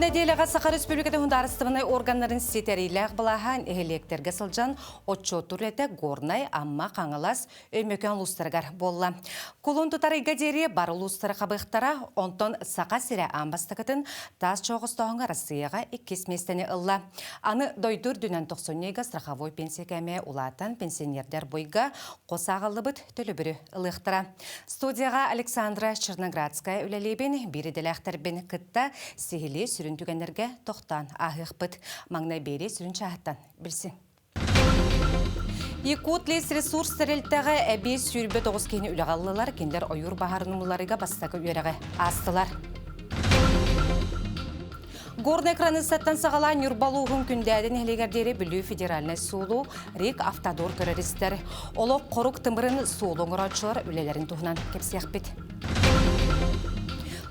нэдиэлэҕэ Саха Республикатын судаарыстыбаннай органнарын ситэриилээх былааһа нэһилиэктэргэ сылдьан отчуоттуур үлэтэ Горнай, Амма, Хаҥалас, Өймөкөөн улуустарыгар буолла. Кулун тутар ыйга диэри бары улуустары хабыахтара, онтон Саха сирэ аан бастакытын таас чоҕостоһуҥҥа Россияҕа иккис миэстэни ылла. Аны дойду үрдүнэн тохсунньу ыйга страховой пенсия кээмэйэ улаатан, пенсионердэр бу ыйга хос ааҕыллыбыт төлөбүрү ылыахтара. Студияҕа Александра Черноградская үлэлиибин, биир идэлээхтэрбин кытта сиһилии сүрүн түгэннэргэ тохтоон ааһыахпыт. Маҥнай биэрии сүрүн чааһыттан билсин. Якутлес ресурс тэрилтэҕэ эбии 29 киһини үлэҕэ ыллылар, кинилэр ойуур баһаарын умулларыыга бастакы үөрэҕи аастылар. Горнай кыраныыссаттан саҕалаан Ньурба улууһун Күндээдэ нэһилиэгэр диэри Бүлүү федеральнай суолу РИК Автодор көрөр-истэр. Олох хорук тымырын суолу оҥорооччулар үлэлэрин туһунан кэпсиэхпит.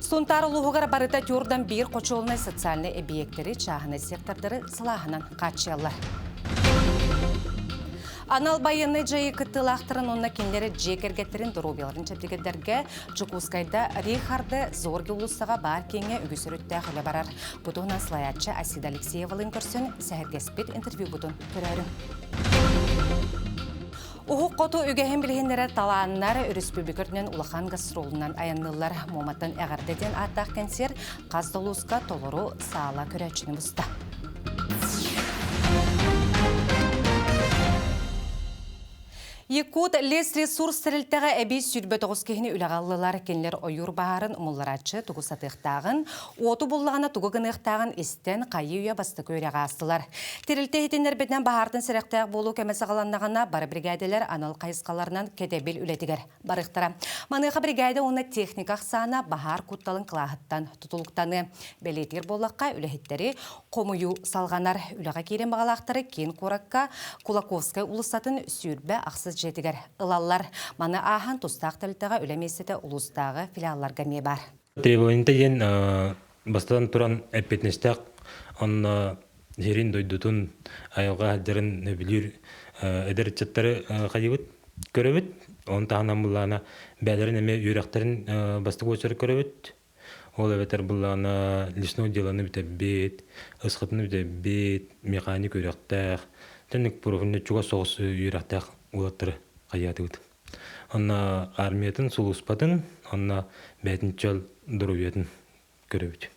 Сунтаар улууһугар барыта тюрдан биир хочуолунай социальнай эбийиэктэри чааһынай сектордары сылааһынан хааччыйаллар. Анал байыаннай дьайыы кыттыылаахтарын уонна кинилэри дьиэ кэргэттэрин доруобуйаларын чэбдигирдэргэ Дьокуускайда Рихарды Зорги уулуссаҕа баар киэҥҥэ үгүс өрүттээх үлэ барар. Бу туһунан салайааччы Асида Алексеевалыын көрсөн сэһэргэспит интервьюбутун көрөөрүҥ. Уһук хоту үгэһин билиһиннэрэр талааннар өрөспүүбүлүкэ үрдүнэн улахан гастролунан айанныыллар. Муоматтан эҕэрдэ диэн ааттаах кэнсиэр хас да улууска толору саала көрөөччүнү муста. Якут лесресурс тэрилтэҕэ эбии 29 киһини үлэҕэ ыллылар. Кинилэр ойуур баһаарын умулларааччы тугу сатыахтааҕын, уоту буллаҕына тугу гыныахтааҕын истэн хайыы-үйэ бастакы үөрэҕи аастылар. Тэрилтэ иһитиннэрбитинэн баһаартан сэрэхтээх буолуу кэмэ саҕаланнаҕына бары биригээдэлэр анал хайысхаларынан кэтэбил үлэтигэр барыахтара. Маныаха биригээдэ уонна техника ахсаана баһаар кутталын кылааһыттан тутулуктаныа. Бэлиэтиир буоллахха, үлэһиттэри хомуйуу салҕанар. Үлэҕэ киирэн баҕалаахтары киин куоракка Кулаковскай уулуссатын 28 дьиэтигэр ылаллар. Маны ааһан тустаах тэрилтэҕэ үлэ миэстэтэ улуустааҕы филиалларга эмиэ баар. Требованиета диэн бастатан туран эппиэтинэстээх онно сирин дойдутун айылҕа сылдьарын сөбүлүүр эдэр ыччаттары хайыбыт көрөбүт. Оны таһынан буллаана бээлэрин эмиэ үөрэхтэрин бастакы уочарат көрөбүт. Ол эбэтэр былаана лесной делоны бүтэрбит, ысхытыны бүтэрбит, механик үөрэхтээх, тэнник профильный чугас соҕус үөрэхтээх уолаттары хайаатыбыт. Онно армиятын сулууспатын, онно бэйэтин чөл доруобуйатын көрөбүт.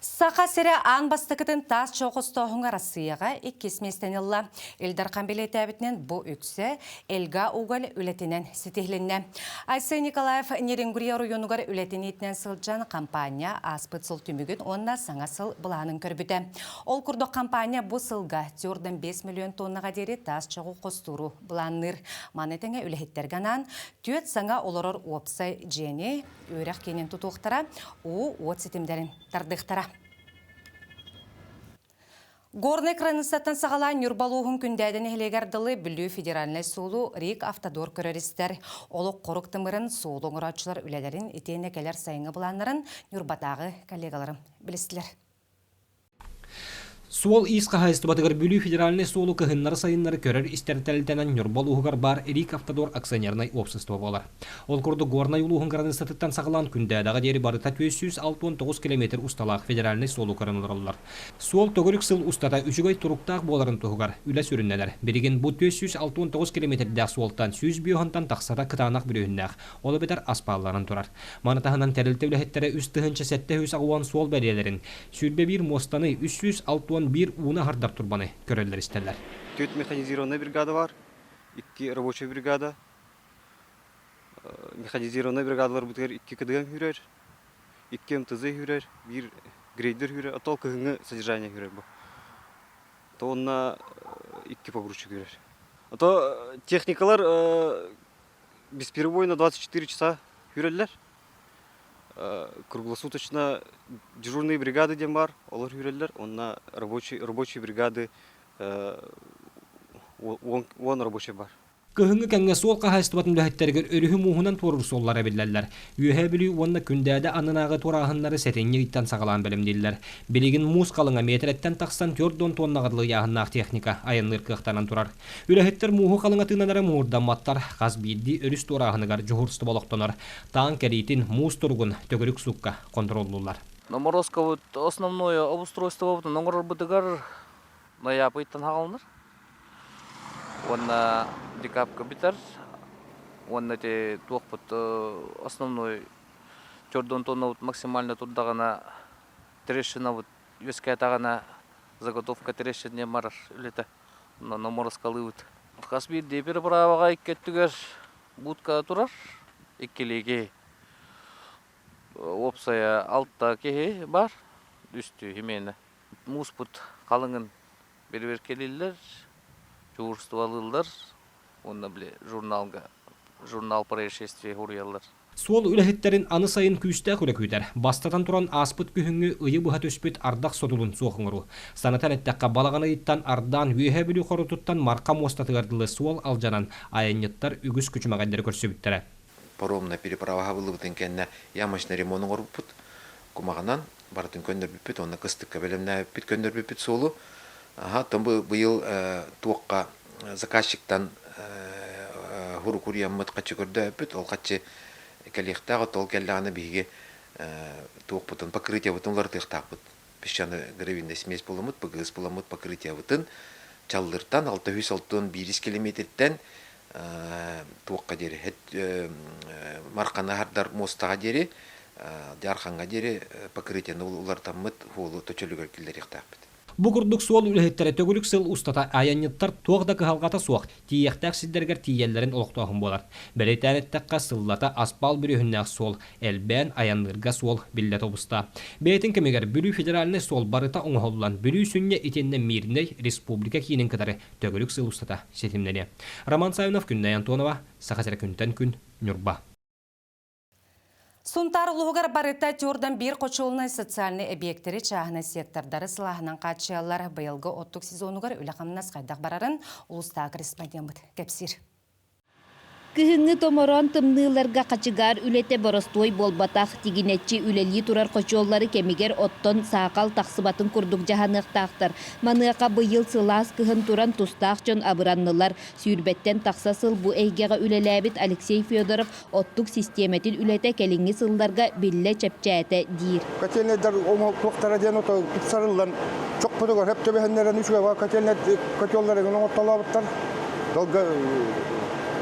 Саха сирэ аан бастакытын таас чох хостооһуҥҥа Арассыыйаҕа иккис миэстэни ылла. Ил Дархан бэлиэтээбитинэн бу үксэ Элга Уголь үлэтинэн ситиһилиннэ. Айсен Николаев Нерюнгри оройуонугар үлэтин иитинэн сылдьан компания ааспыт сыл түмүгүн уонна саҥа сыл былаанын көрбүтэ. Ол курдук компания бу сылга 4,5 миллион тоннаҕа диэри таас чоҕу хостууру былаанныыр. Маны тэҥэ үлэһиттэргэ анаан түөрт саҥа олорор уопсай дьиэни үөрэх киинин тутуохтара, уу, уот ситимдэрин тардыахтара. Горнай кыраныыссаттан саҕалаан Ньурба улууһун Күндээдэ нэһилиэгэр дылы Бүлүү федеральнай суолу РИК Автодор көрөр-истэр. Олох хорук тымырын суолу оҥорооччулар үлэлэрин итиэннэ кэлэр сайыҥҥы былааннарын Ньурбатааҕы коллегаларым билистилэр. Суол-иис хаһаайыстыбатыгар Бүлүү федеральнай суолу кыһыннары-сайыннары көрөр-истэр тэрилтэнэн Ньурба улууһугар баар Рик Автодор акционернай уопсастыба буолар. Ол курдук Горнай улууһун кыраныыссатыттан саҕалаан Күндээдэҕэ диэри барыта 469 километр усталаах федеральнай суолу көрөн олороллор. Суол төгүрүк сыл устата үчүгэй туруктаах буоларын туһугар үлэ сүрүннэнэр. Билигин бу 469 километрдээх суолтан 105-тан тахсата кытаанах бүрүөһүннээх, ол эбэтэр аспаалланан турар. Маны таһынан тэрилтэ үлэһиттэрэ 3780 суол бэлиэлэрин, 21 муостаны, 361 ууну аһардар турбаны көрөллөр-истэллэр. Төрт механизированная бригада бар, икки рабочая бригада. Механизированная бригадаларбытыгар икки КДМ хүрэр, икки МТЗ хүрэр, биир грейдер хүрэр, а то кыһыҥҥы содержание хүрэр бу. То онно икки погрузчик хүрэр. А то техникалар бесперебойно 24 часа хүрэллэр. Круглосуточно дежурные бригады диэн баар, олор үүрэллэр. Онно рабочие бригады 10 рабочий бар. Кыһыҥҥы кэмҥэ суол хаһаайыстыбатын үлэһиттэригэр өрүһү мууһунан туоруур суоллар эбиллэллэр. Үөһээ Бүлүү уонна Күндээдэ аннынааҕы туорааһыннары сэтинньи ыйтан саҕалаан бэлэмнииллэр. Билигин муус халыҥа миэтэрэттэн тахсан 40 тоннаҕа дылы ыйааһыннаах техника айанныыр кыахтанан турар. Үлэһиттэр мууһу халыҥатыынан эрэ муҥурдамматтар, хас биирдии өрүс туорааһыныгар дьуһуурстуба олохтонор. Таан кэриитин, муус туругун төгүрүк суукка хонтуруоллууллар. Морозкобут основное обустройствобутун оҥорорбутугар ноябрьтан хаалынар. Уонна декабрьга бүтэр. Уонна ити туохпут основной төрдүн тоннабыт максимально турдаҕына трещинабыт үөскээтэҕинэ заготовка трещин диэн барар үлэтэ. Онно морозкалыыбыт. Хас биирдии переправаҕа икки өттүгэр будка турар иккилиги. Уопсайа алта киһи бар, үстүү химиэнэ. Мууспут халыҥын бэрэбиэркэлииллэр, дьуһуурустубалыыллар уонна били журналга журнал происшествий суруйаллар. Суол үлэһиттэрин аны сайын күүстээх үлэ күүтэр. Бастатан туран, ааспыт күһүҥҥү ыйы быһа түспүт ардах содулун суох оҥоруу. Санатан эттэххэ, балаҕан ыйыттан ардаан Үөһээ Бүлүү хоротуттан Марха муостатыгар дылы суол алдьанан, айанньыттар үгүс күчүмэҕэйдэри көрсүбүттэрэ. Паромная переправа хабыллыбытын кэннэ ямочный ремонт оҥорбуппут. Кумаҕынан барытын көннөрбүппүт уонна кыстыкка бэлэмнээбиппит, көннөрбүппүт суолу. Аха, оттон быйыл туохха заказчиктан хурукуруйаммыт хаччы көрдөөбүппүт. Ол хаччы кэлиэхтээх, оттон ол кэллэҕинэ биһиги туохпутун, покрытиебытын уларытыахтаахпыт. Песчано-гравийная смесь буламмыт, ПГС буламмыт покрытиебытын Чаллыртан 661 километртэн туохха диэри Марханы аһардар муостаҕа диэри Дьаархаҥҥа диэри покрытиены уларытаммыт суолу төчөлүгэр киллэриэхтээхпит. Бу курдук суол үлэһиттэрэ төгүрүк сыл устата айанньыттар туох да кыһалҕата суох тиийиэхтээх сирдэригэр тиийэллэрин олохтооһун буолар. Бэлиэтээн эттэххэ, сыллата аспаал бүрүөһүннээх суол элбээн айанныырга суол биллэ тобуста. Бэйэтин кэмигэр Бүлүү федеральнай суол барыта оҥоһуллан, Бүлүү сүнньэ итиэннэ Мирнэй республика киинин кытары төгүрүк сыл устата ситимнэниэ. Роман Савинов, Күннэй Антонова, Саха сирэ күнтэн күн, Ньурба. Сунтаар улууһугар барыта тюрдан биир хочуолунай социальнай эбийиэктэри чааһынай сектордары сылааһынан хааччыйаллар. Быйылгы оттук сезонугар үлэ-хамнас хайдах барарын улуустааҕы корреспондеммыт кэпсиир. Кыһыҥҥы томороон тымныыларга хачыгаар үлэтэ боростуой буолбатах, тигинэччи үлэлии турар хочуоллары кэмигэр оттон саахал тахсыбатын курдук дьаһаныахтаахтар. Маныаха быйыл сылаас кыһын туран тустаах дьон абыраннылар. Сүүрбэттэн тахса сыл бу эйгэҕэ үлэлээбит Алексей Федоров оттук систиэмэтин үлэтэ кэлиҥҥи сылларга биллэ чэпчээтэ диир. Котельнайдар туохтара диэн ото тупсарыллан чохпутугар хөп төбөһөннөрөн үчүгэй котельнай котелларыгын оҥортолообуттар. Долго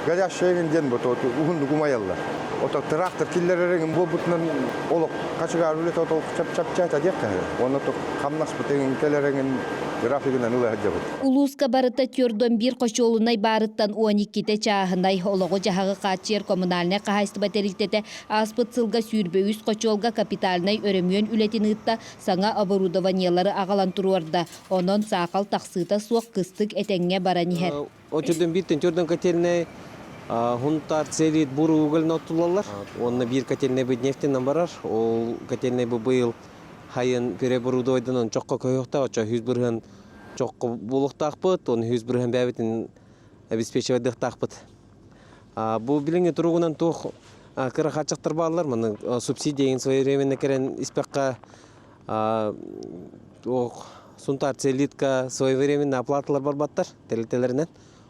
горящая диэн бу уһуннук умайаллар. Ото трактор киллэрэрин буолбутунан олох хачыгаар үлэтэ ото чап-чапчаата диэх кэһэр. Уонна хамнаспытын кэлэрин графигынан ыла сылдьабыт. Улууска барыта 41 хочуолунай баарыттан 12-тэ чааһынай, олоҕу-дьаһаҕы хааччыйар коммунальнай хаһаайыстыба тэрилтэтэ ааспыт сылга 23 хочуолга капитальнай өрөмүөн үлэтин ыытта, саҥа оборудованиелары аҕалан туруорда. Онон саахал тахсыыта суох кыстык этэҥҥэ баран иһэр. Очердон бииртэн төрдөн котельнай Хунтар целит бур угольно оттулаллар. Уонна биир котельнай бы нефтеннэн барар. Ол котельнай бу быйыл хайын переборудовайданан чокко көһүөхтээх, очо 100% чокко буолуохтаахпыт, оны 100% бэйэбитин обеспечивайдыахтаахпыт. Бу билиҥҥи туругунан туох кыра хааччахтар бааллар, маны субсидия своевременно кэлэн испэххэ туох Сунтаар целлитка своевременно оплаталар барбаттар тэрилтэлэринэн.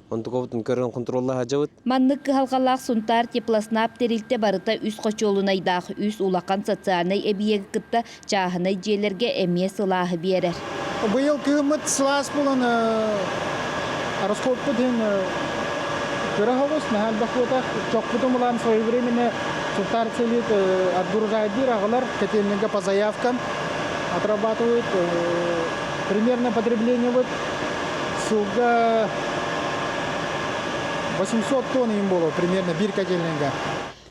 Онтукабытын көрөн контроллаһа дьабыт. Маннык кыһалҕалаах Сунтаар теплоснаб тэрилтэ барыта үс хочуолунайдаах үс улахан социальнай эбийиэги кытта чааһынай дьиэлэргэ эмиэ сылааһы биэрэр. Быйыл кыһыммыт сылаас буолан расходпут иһин кыра соҕус, наһаа элбэх буотах. Чохпутун булан своевременно Сунтаар целит отгружайдыыр аҕалар котельныйга по заявкам отрабатывают. Примерно потребление вот сылга 800 тонн им было примерно бир котельныйга.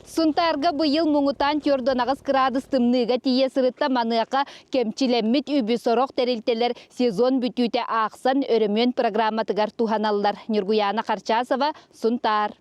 Сунтаарга быйыл муҥутаан 48 кыраадыс тымныыга тиийэ сырытта маныаха кэмчилэммит үбү сорох тэрилтэлэр сезон бүтүүтэ аахсан өрөмүөн программатыгар туһаналлар. Ньургуйаана Харчасова, Сунтаар.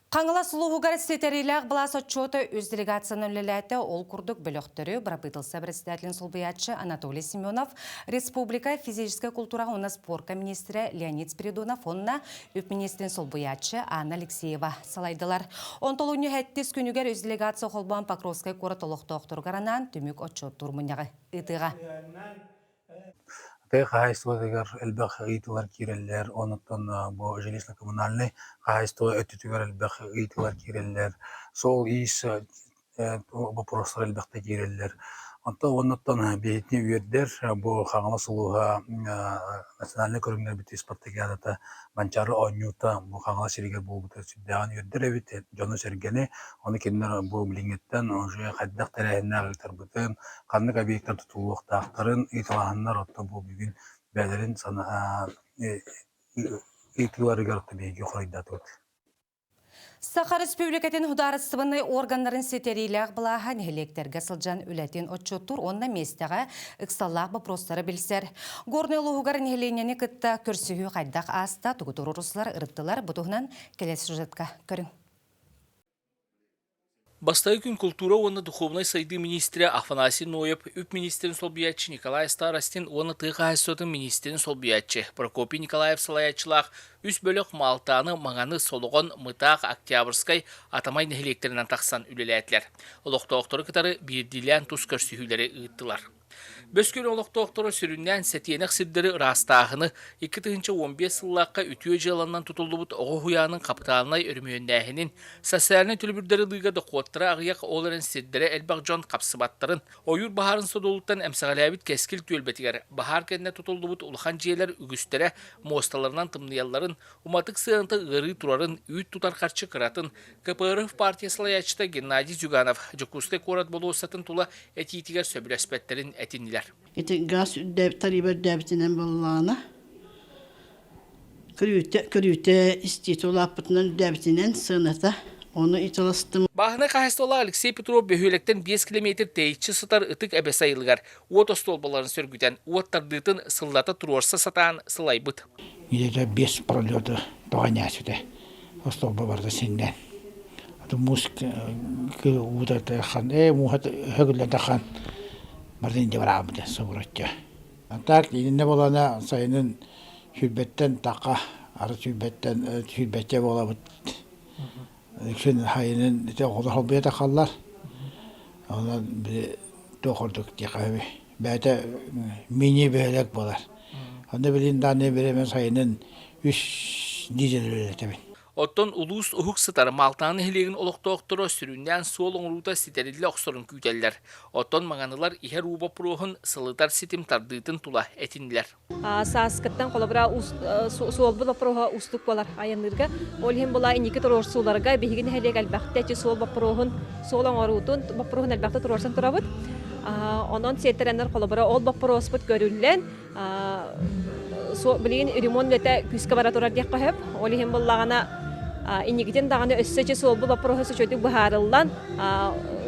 Хаҥалас улууһугар ситэриилээх былаас отчуота үс делегацияны үлэлээтэ. Ол курдук бөлөхтөрү бырабыыталыстыба председателин солбуйааччы Анатолий Семенов, республика физическэй култуураҕа уонна спорка министрэ Леонид Спиридонов уонна үп министрин солбуйааччы Анна Алексеева салайдылар. Онтолунньу сэттис күнүгэр үс делегация холбоон Покровскай куорат олохтоохторугар анаан түмүк отчуоттуур мунньаҕы ыытыаҕа. Тыа хаһаайыстыбатыгар элбэх ыйытыылар киирэллэр, онуттан бу жилищно-коммунальнай хаһаайыстыба өттүтүгэр элбэх ыйытыылар киирэллэр, суол-иис боппуруостар элбэхтэ киирэллэр. Онтон уоннаттан биһитини үөрдэр бу Хаҥалас улууһа национальнай көрүҥнэрбит спартакиадата Манчаары оонньуута бу Хаҥалас сиригэр буолбута сүрдээҕин үөрдэр эбит дьону-сэргэни. Ону кинилэр бу билиҥҥиттэн уже хайдах тэрээһиннээх ыытарбытын, ханнык объектар тутуллуохтаахтарын ыйыталаһаннар оттон бу бүгүн бэйэлэрин санаа ыйытыыларыгар биһиги хоруйдаатыбыт. Саха Республикатын судаарыстыбаннай органнарын ситэриилээх былааһа нэһилиэктэргэ сылдьан үлэтин отчуоттуур уонна миэстэҕэ ыксаллаах боппуруостары билсэр. Горнай улууһугар нэһилиэнньэни кытта көрсүһүү хайдах ааста, тугу туруорустулар, ырыттылар, бу туһунан кэлэр сюжетка көрүҥ. Бастакы күн култуура уонна духуобунай сайдыы миниистирэ Афанасий Ноев, үп миниистирин солбуйааччы Николай Старостин уонна тыа хаһаайыстыбатын миниистирин солбуйааччы Прокопий Николаев салайааччылаах үс бөлөх Маалтааны, Маҥаны, Солоҕон, Мытаах, Октябрьскай, Атамай нэһилиэктэринэн тахсан үлэлээтилэр. Олохтоохтору кытары биирдиилээн тус көрсүһүүлэри ыыттылар. Бөскүөл олохтоохторо сүрүннээн сэтиэнэх сирдэри ыраастааһыны, 2015 сыллаахха үтүө дьыаланан тутуллубут оҕо уһуйаанын хапытаалынай өрөмүөннээһинин, социальнай төлөбүрдэри ылыыга дохуоттара аҕыйах, ол эрэн сирдэрэ элбэх дьон хапсыбаттарын, ойуур баһаарын содулуттан эмсэҕэлээбит Кэскил түөлбэтигэр баһаар кэннэ тутуллубут улахан дьиэлэр үгүстэрэ муосталарынан тымныйалларын, уматык сыаната ыарыы турарын, үүт тутар харчы кыратын, КПРФ партия салайааччыта Геннадий Зюганов Дьокуускай куорат болуоссатын тула этиитигэр сөбүлэспэттэрин этиннилэр. Ити газ тарыыба үрдээбитинэн буоллаҕына, көрүүтэ, көрүүтэ истиитэ улааппытынан үрдээбитинэн сыаната ону италастым. Бааһынай хаһаайыстыбалаах Алексей Петров бөһүөлэктэн 5 километр тэйиччи сытар Ытык Эбэ сайылыгар уот остуолбаларын сөргүтэн, уот тардыытын сыллата туруорса сатаан сылайбыт. Где-то 5 пролета тоҕо ньээсүтэ остуолба барыта синньэн. Муус уута хан мууһа хөгүллэн тахан бардын дьэ бараабыта собурачча. Так иннэ болана сайынын сүүрбэттэн тақа ары сүүрбэттэн сүүрбэччэ буолабыт. Үксүн хайынын ити оҕолор холбуйа тахаллар. Онон били туох ордук диэхэ бэйэтэ мини бөһүөлэк буолар. Онно билин дааны биремен сайынын үс дизель үлэлэтэбин. Оттон улуус уһук сытар Маалтаан нэһилиэгин олохтоохторо сүрүннээн суол оҥоруута ситэриллэ охсорун күүтэллэр. Оттон маҥанылар иһэр уу боппуруоһун сылытар ситим тардыытын тула этиннилэр. Сааскыттан холобура суолбут боппуруоһа уустук буолар айанныырга. Ол иһин була инники туруорсууларга биһиги нэһилиэк элбэхтэ ити суол боппуруоһун, суол оҥоруутун боппуруоһун элбэхтэ туруорсан турабыт. Онон сиэттэрэннэр холобура ол боппуруоспут көрүллэн билигин ремонт үлэтэ күүскэ бара турар диэххэ сөп. Ол иһин буоллаҕына инникитин даҕаны өссө ити суолбут боппуруоһа үчүгэйдик быһаарыллан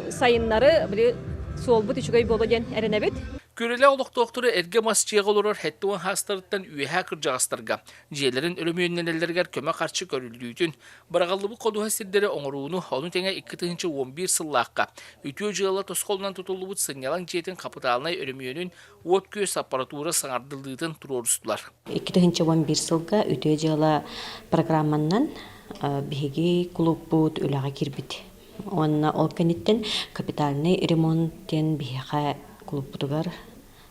сайыннары били суолбут үчүгэй буолуо диэн эрэнэбит. Күрэлээх олохтоохтору эргэ мас дьиэҕэ олорор 70 хаастарыттан үөһээ кырдьаҕастарга дьиэлэрин өрөмүөннэнэллэригэр көмө харчы көрүллүүтүн, быраҕыллыбыт ходуһа сирдэри оҥорууну, ону тэҥэ 2011 сыллаахха үтүө дьыала тосхолунан тутуллубут сынньалаҥ дьиэтин хапытаалынай өрөмүөнүн уот-күөс аппаратура саҥардыллыытын туруорустулар. 2011 сылга үтүө дьыала программаннан биһиги кулууппут үлэҕэ киирбит. Уонна ол кэнниттэн капитальный ремонт диэн биһиэхэ кулууппутугар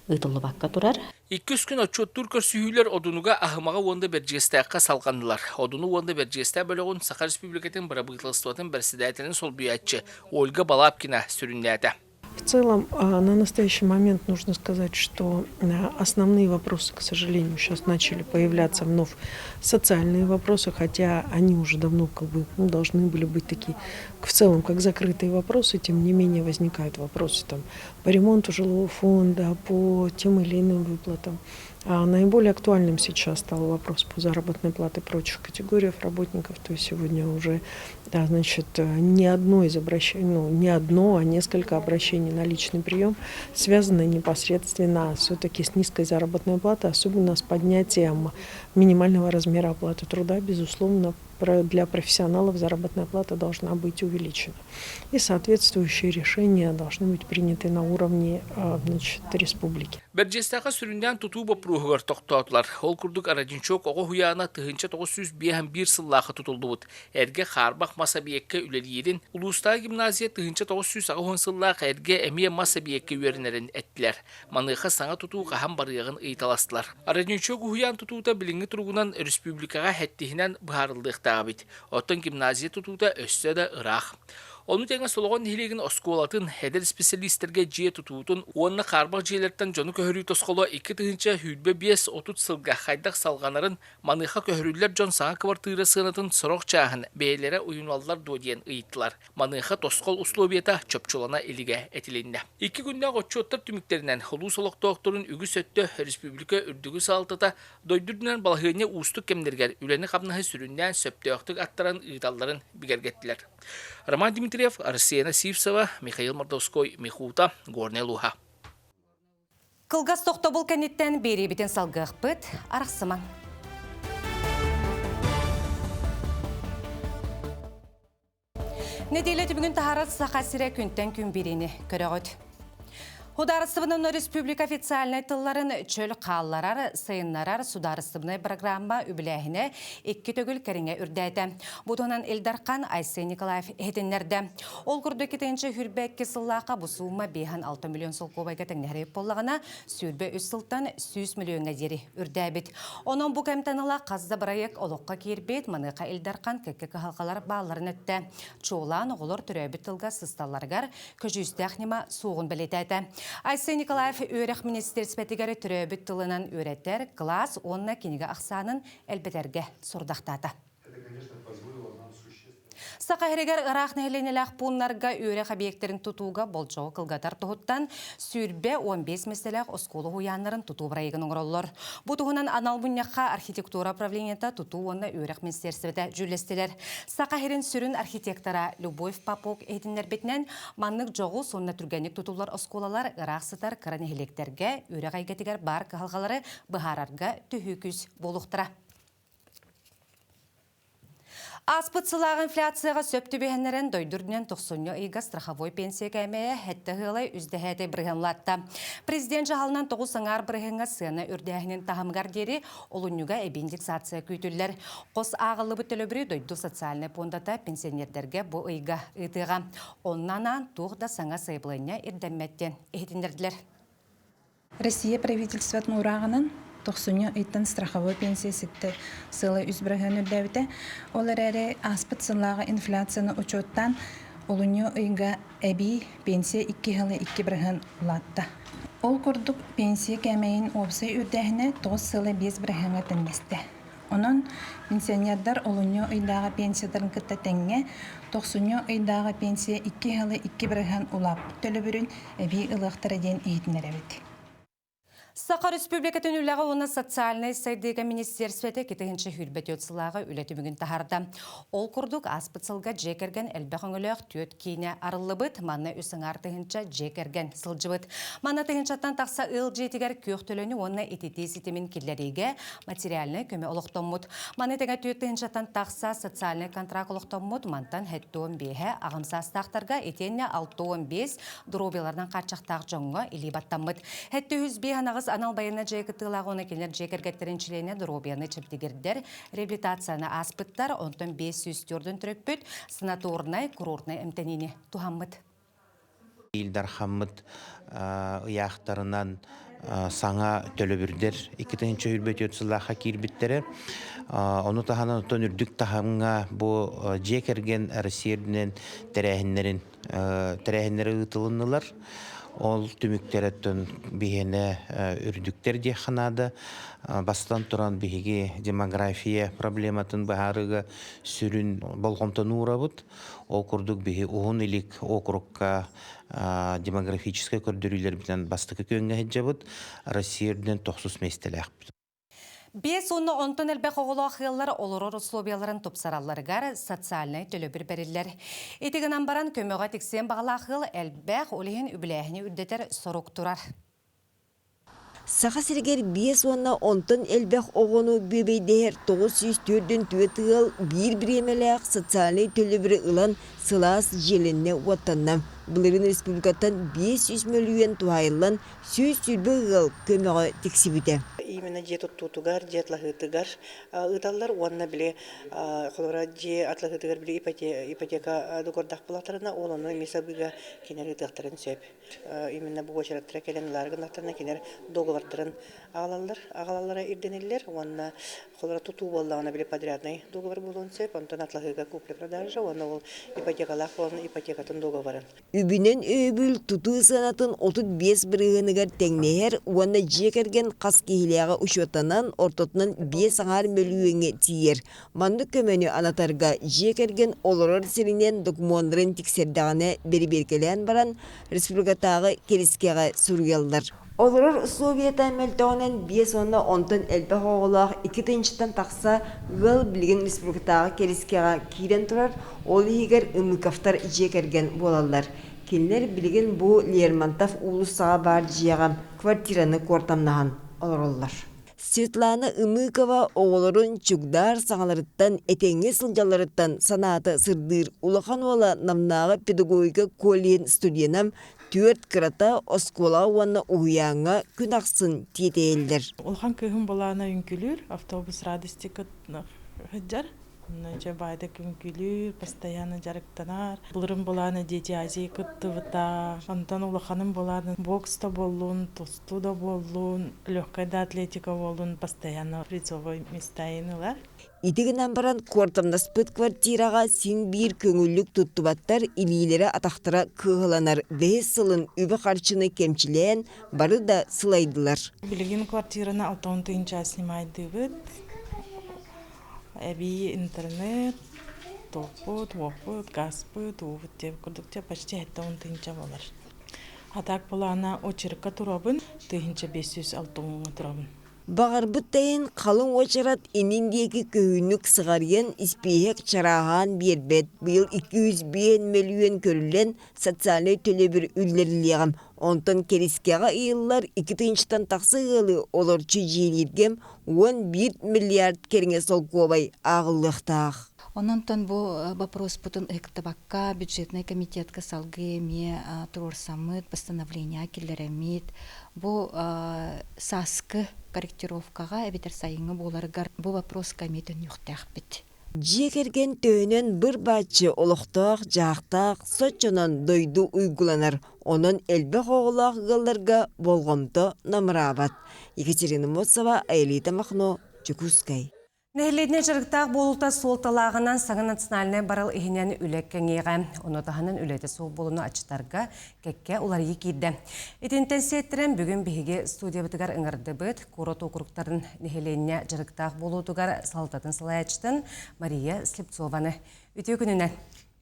ыытыллыбакка турар. Иккис күн отчуоттуур көрсүһүүлэр Одунуга, Аһымаҕа уонна Бэрдьигэстээххэ салҕаннылар. Одуну уонна Бэрдьигэстээх бөлөҕүн Саха Республикатын бырабыыталыстыбатын бэрэссэдээтэлин солбуйааччы Ольга Балабкина сүрүннээтэ. В целом, на настоящий момент нужно сказать, что основные вопросы, к сожалению, сейчас начали появляться вновь социальные вопросы, хотя они уже давно как бы, ну, должны были быть такие в целом как закрытые вопросы, тем не менее возникают вопросы там, по ремонту жилого фонда, по тем или иным выплатам. А наиболее актуальным сейчас стал вопрос по заработной плате прочих категориях работников. То есть сегодня уже да, значит, не одно из обращений, ну, не одно, а несколько обращений на личный прием связаны непосредственно все-таки с низкой заработной платой, особенно с поднятием минимального размера оплаты труда, безусловно, для профессионалов заработная плата должна быть увеличена. И соответствующие решения должны быть приняты на уровне значит, республики. Бэрдьиэстээххэ сүрүннээн тутуу боппуруоһугар тохтоотулар. Ол курдук Родничок оҕо уһуйаана 1951 сыллаахха тутуллубут. Эргэ хаарбах мас эбийиэккэ үлэлиирин, улуустааҕы гимназия 1980 сыллаах эргэ эмиэ мас эбийиэккэ үөрэнэрин эттилэр. Маныаха саҥа тутуу хаһан барыаҕын ыйыталастылар. Родничок уһуйаан тутуута билиҥҥи туругунан республикаҕа сэттиһинэн быһаарыллыахтаах эбит. Оттон гимназия тутуута өссө да ыраах. Ону тэҥэ Солоҕон нэһилиэгин оскуолатын, эдэр исписэлиистэргэ дьиэ тутуутун уонна хаарбах дьиэлэртэн дьону көһөрүү тосхоло 2025-30 сылга хайдах салҕанарын, маныаха көһөрүллэр дьон саҥа кыбартыыра сыанатын сорох чааһын бэйэлэрэ уйуналлар дуо диэн ыйыттылар. Маныаха тосхол условиета чопчулана илигэ этилиннэ. Икки күннээх отчуоттар түмүктэринэн улуус олохтоохторун үгүс өттө республика үрдүкү салалтата дойду үрдүнэн балаһыанньа уустук кэмнэригэр үлэни-хамнаһы сүрүннээн сөптөөхтүк аттаран ыыталларын бигэргэттилэр. Роман Дмитриев, Арсена Сивцева, Михаил Мордовской, Михута, Горнай Луха. Кылгас тохтобул кэнниттэн биэриибитин салгыахпыт. Арахсымаҥ. Нэдиэлэ түмүгүн таһаарар Саха сирэ күнтэн күн биэриини көрөҕүт. Судаарыстыбаннай республика официальнай тылларын чөл хаалларар, сайыннарар судаарыстыбаннай программа үбүлээһинэ икки төгүл кэриҥэ үрдээтэ. Бу туһунан Ил Дархан Айсен Николаев иһитиннэрдэ. Ол курдук 2022 сыллаахха бу суума 5-6 миллион солкуобайга тэҥнэһэр буоллаҕына, 23 сылтан 100 миллиоҥҥа диэри үрдээбит. Онон бу кэмтэн ыла хас да бырайыак олоххо киирбит, маныаха Ил Дархан кэккэ кыһалҕалар баалларын эттэ. Чуолаан оҕолор төрөөбүт тылга сысталларыгар көдьүүстээх ньыма суоҕун бэлиэтээтэ. Айсен Николаев үөрэх министиэристибэтигэр төрөөбүт тылынан үөрэтэр кылаас уонна кинигэ ахсаанын элбэтэргэ сорудахтаата. Саха сиригэр ыраах нэһилиэнньэлээх пууннарга үөрэх объектэрин тутууга болдьоҕу кылгатар туһуттан 15 миэстэлээх оскуола уһуйааннарын тутуу бырайыгын оҥороллор. Бу туһунан анал мунньахха архитектура управлениета тутуу уонна үөрэх министиэристибэтэ дьүүллэстилэр. Саха сирин сүрүн архитектора Любовь Попок иһитиннэрбитинэн, маннык дьоҕус уонна түргэнник тутуллар оскуолалар ыраах сытар кыра нэһилиэктэргэ үөрэх эйгэтигэр баар кыһалҕалары быһаарарга төһүү күүс буолуохтара. Ааспыт сылааҕы инфляцияҕа сөп түбэһиннэрэн дойду үрдүнэн тохсунньу ыйга страховой пенсия кээмэйэ сэттэ ыалай үс дэһээтэй бырыһыанлатта. Президент дьаһалынан тоҕус аҥаар бырыһыаҥҥа сыана үрдээһинин таһымыгар диэри олунньуга эбии индексация күүтүллэр. Хос ааҕыллыбыт төлөбүрү дойду социальнай пуондата пенсионердэргэ бу ыйга ыытыаҕа. Онно анаан туох да саҥа сайабылыанньа ирдэммэт диэн иһитиннэрдилэр. Россия правительствотын уурааҕынан тохсунньу ыйтан страховой пенсия ситтэ сыала үс бырыһыан үрдээбитэ. Ол эрээри ааспыт сыллааҕы инфляцияны учуоттаан олунньу ыйга эбии пенсия икки сылы икки бырыһыан улаатта. Ол курдук пенсия кээмэйин уопсай үрдээһинэ тоҕус сыала биэс бырыһыаҥҥа тэҥнэстэ. Онон пенсионердар олунньу ыйдааҕы пенсияларын кытта тэҥҥэ тохсунньу ыйдааҕы пенсия икки сылы икки бырыһыан улааппыт төлөбүрүн эбии ылыахтара диэн иһитиннэрэбит. Саха Республикатын үлэҕэ уонна социальнай сайдыыга министиэрстибэтэ 2024 сылааҕы үлэ түмүгүн таһаарда. Ол курдук, ааспыт сылга дьиэ кэргэн элбэх өҥөлөөх түөрт киинэ арыллыбыт, манна үс аҥаар тыһыынча дьиэ кэргэн сылдьыбыт. Манна тыһыынчаттан тахса ыал дьиэтигэр күөх төлөнү уонна ититии ситимин киллэриигэ материальнай көмө олохтоммут. Маны тэҥэ түөрт тыһыынчаттан тахса социальнай контракт олохтоммут, мантан 75 аҕам саастаахтарга итиэннэ 65 доруобуйаларынан хааччахтаах дьоҥҥо илии баттаммыт. 705 анаҕыс анал байыаннай дьиэ кыттыылаах уонна кинилэр дьиэ кэргэттэрин чилиэнэ доруобуйаны чэбдигирдэр реабилитацияны ааспыттар, онтон 504 төрөппүт санаторнай, курортнай эмтэниини туһаммыт. Ил Дархаммыт ыйаахтарынан саҥа төлөбүрдэр 2024 сыллаахха киирбиттэрэ. Ону таһынан оттон үрдүк таһымҥа бу дьиэ кэргэн Россия үрдүнэн тэрээһиннэрин тэрээһиннэри ыытылыннылар. Ол түмүктэрэ биһиэнэ үрдүктэр диэххэ наада. Бастатан туран биһиги демография проблематын быһаарыыга сүрүн болҕомтону уурабыт. Ол курдук биһи Уһун Илик округка демографическай көрдөрүүлэрбитинэн бастакы күөҥҥэ сылдьабыт. Россия үрдүнэн тохсус миэстэлээхпит. Биэс уонна онтон элбэх оҕолоох ыаллар олорор условияларын тупсаралларыгар социальнай төлөбүр бэриллэр. Ити гынан баран көмөҕө тиксиэн баҕалаах ыал элбэх, ол иһин үбүлээһини үрдэтэр сорук турар. Саха сиригэр биэс уонна онтон элбэх оҕону бүөбэйдэһэр 944 ыал биир бириэмэлээх социальнай төлөбүрү ылан сылаас дьиэлэннэ-уоттанна. Былырыын республикаттан 500 мөлүйүөн туһаайыллан 120 ыал көмөҕө тиксибитэ. Именно дьиэ туттуутугар, дьиэ атлаһыытыгар ыыталлар уонна били холобура дьиэ атлаһыытыгар били ипотека договордаах буоллахтарына ол ону эмиэ сабыыга кинилэр ыытыахтарын сөп. Именно бу уочараттара кэлэн ылаары гыннахтарына кинилэр договордарын аҕалаллар, аҕалаллара ирдэниллэр уонна холоро тутуу буоллаҕына били подрядный договор буолуон сөп, онтон атлаһыыга купля-продажа уонна ол ипотекалаах буолан ипотекатын договорын. Үбүнэн өйөбүл тутуу сыанатын 35 бырыһыаныгар тэҥнэһэр уонна дьиэ кэргэн хас киһилээҕэ учуоттанан ортотунан биэс аҥаар мөлүйүөҥҥэ тиийэр. Маннык көмөнү анатарга дьиэ кэргэн олорор сиринэн докумуоннарын тиксэрдэҕинэ бэрэбиэркэлээн баран республикатааҕы кэрискэҕэ суруйаллар. Олорор условията мөлтөҕүнэн биэс уонна онтон элбэх оҕолоох икки тыһыынчаттан тахса ыал билигин республикатааҕы кэрискэҕэ киирэн турар, ол иһигэр Ымыковтар дьиэ кэргэн буолаллар. Кинилэр билигин бу Лермонтов уулуссаҕа баар дьиэҕэ квартираны куортамнаһан олороллор. Светлана Ымыкова оҕолорун чугдаар саҥаларыттан, этэҥҥэ сылдьалларыттан санаата сырдыыр. Улахан уола Намнааҕы педагогика колледжын студена түөрт кырата оскуолаҕа уонна уһуйааҥҥа күн ахсын тиэтэйэллэр. Улахан кыыһым былаана үҥкүлүүр, автобус радости сылдьар. Дьэ баайда күҥкүлүүр, постоянно дьарыктанар. Былырын былаана Дети Азии кыттыбыта. Онтон улаханым былаана бокс да буоллун, тустуу да буоллун, легкая да атлетика буоллун, постоянно призовой места ылар. Ити гынан баран куортамнаспыт квартираҕа син биир көҥүллүк туттубаттар, илиилэрэ-атахтара кыаһыланар. Бэһис сылын үбү-харчыны кэмчилээн бары да сылайдылар. Билигин квартираны алтан тыһыынча снимайдыыбыт. Эбии интернет, туохпут, уоппут, газпыт, уубут диэбит курдук дьэ почти 70 тыһыынча буолар. А так былаана очеркка турабын, 1560 турабын. Баҕарбыт да иһин халыҥ уочарат иннин диэки көһүүнүк сыҕарыйан испииһэк чарааһаан биэрбэт. Быйыл 205 мөлүйүөн көрүллэн социальнай төлөбүр үллэриллиэҕим. Онтон кэрискэҕэ ыйыллар икки тыһыынчаттан тахса ыалы олорчу дьиэлииргэм 11 миллиард кэриҥэ солкуобай ааҕыллыахтаах. Ононтон бу боппуруоспутун ыһыктыбакка бюджетнай комитетка салгыы эмиэ туруорсаммыт, постановление киллэрэммит. Бу сааскы корректировкаҕа эбэтэр сайыҥҥы буоларыгар бу вопроска эмиэ төннүөхтээхпит. Дьиэ кэргэн төһөнөн быр-бааччы олохтоох, дьаахтаах, соччонон дойду уйгуланар, онон элбэх оҕолоох ыалларга болҕомто намыраабат. Екатерина Моцова, Аэлита Махно, Дьокуускай. Нэһилиэнньэ дьарыктаах буолуута суолталааҕынан саҥа национальнай барыл иһинэн үлэ кэҥиэҕэ. Ону таһынан үлэтэ суох буолууну аччатарга кэккэ уларыйыы киирдэ. Итинтэн сиэттэрэн бүгүн биһиги студиябытыгар ыҥырдыбыт куорат округтарын нэһилиэнньэ дьарыктаах буолуутугар салалтатын салайааччытын Мария Слепцованы. Үтүө күнүнэн!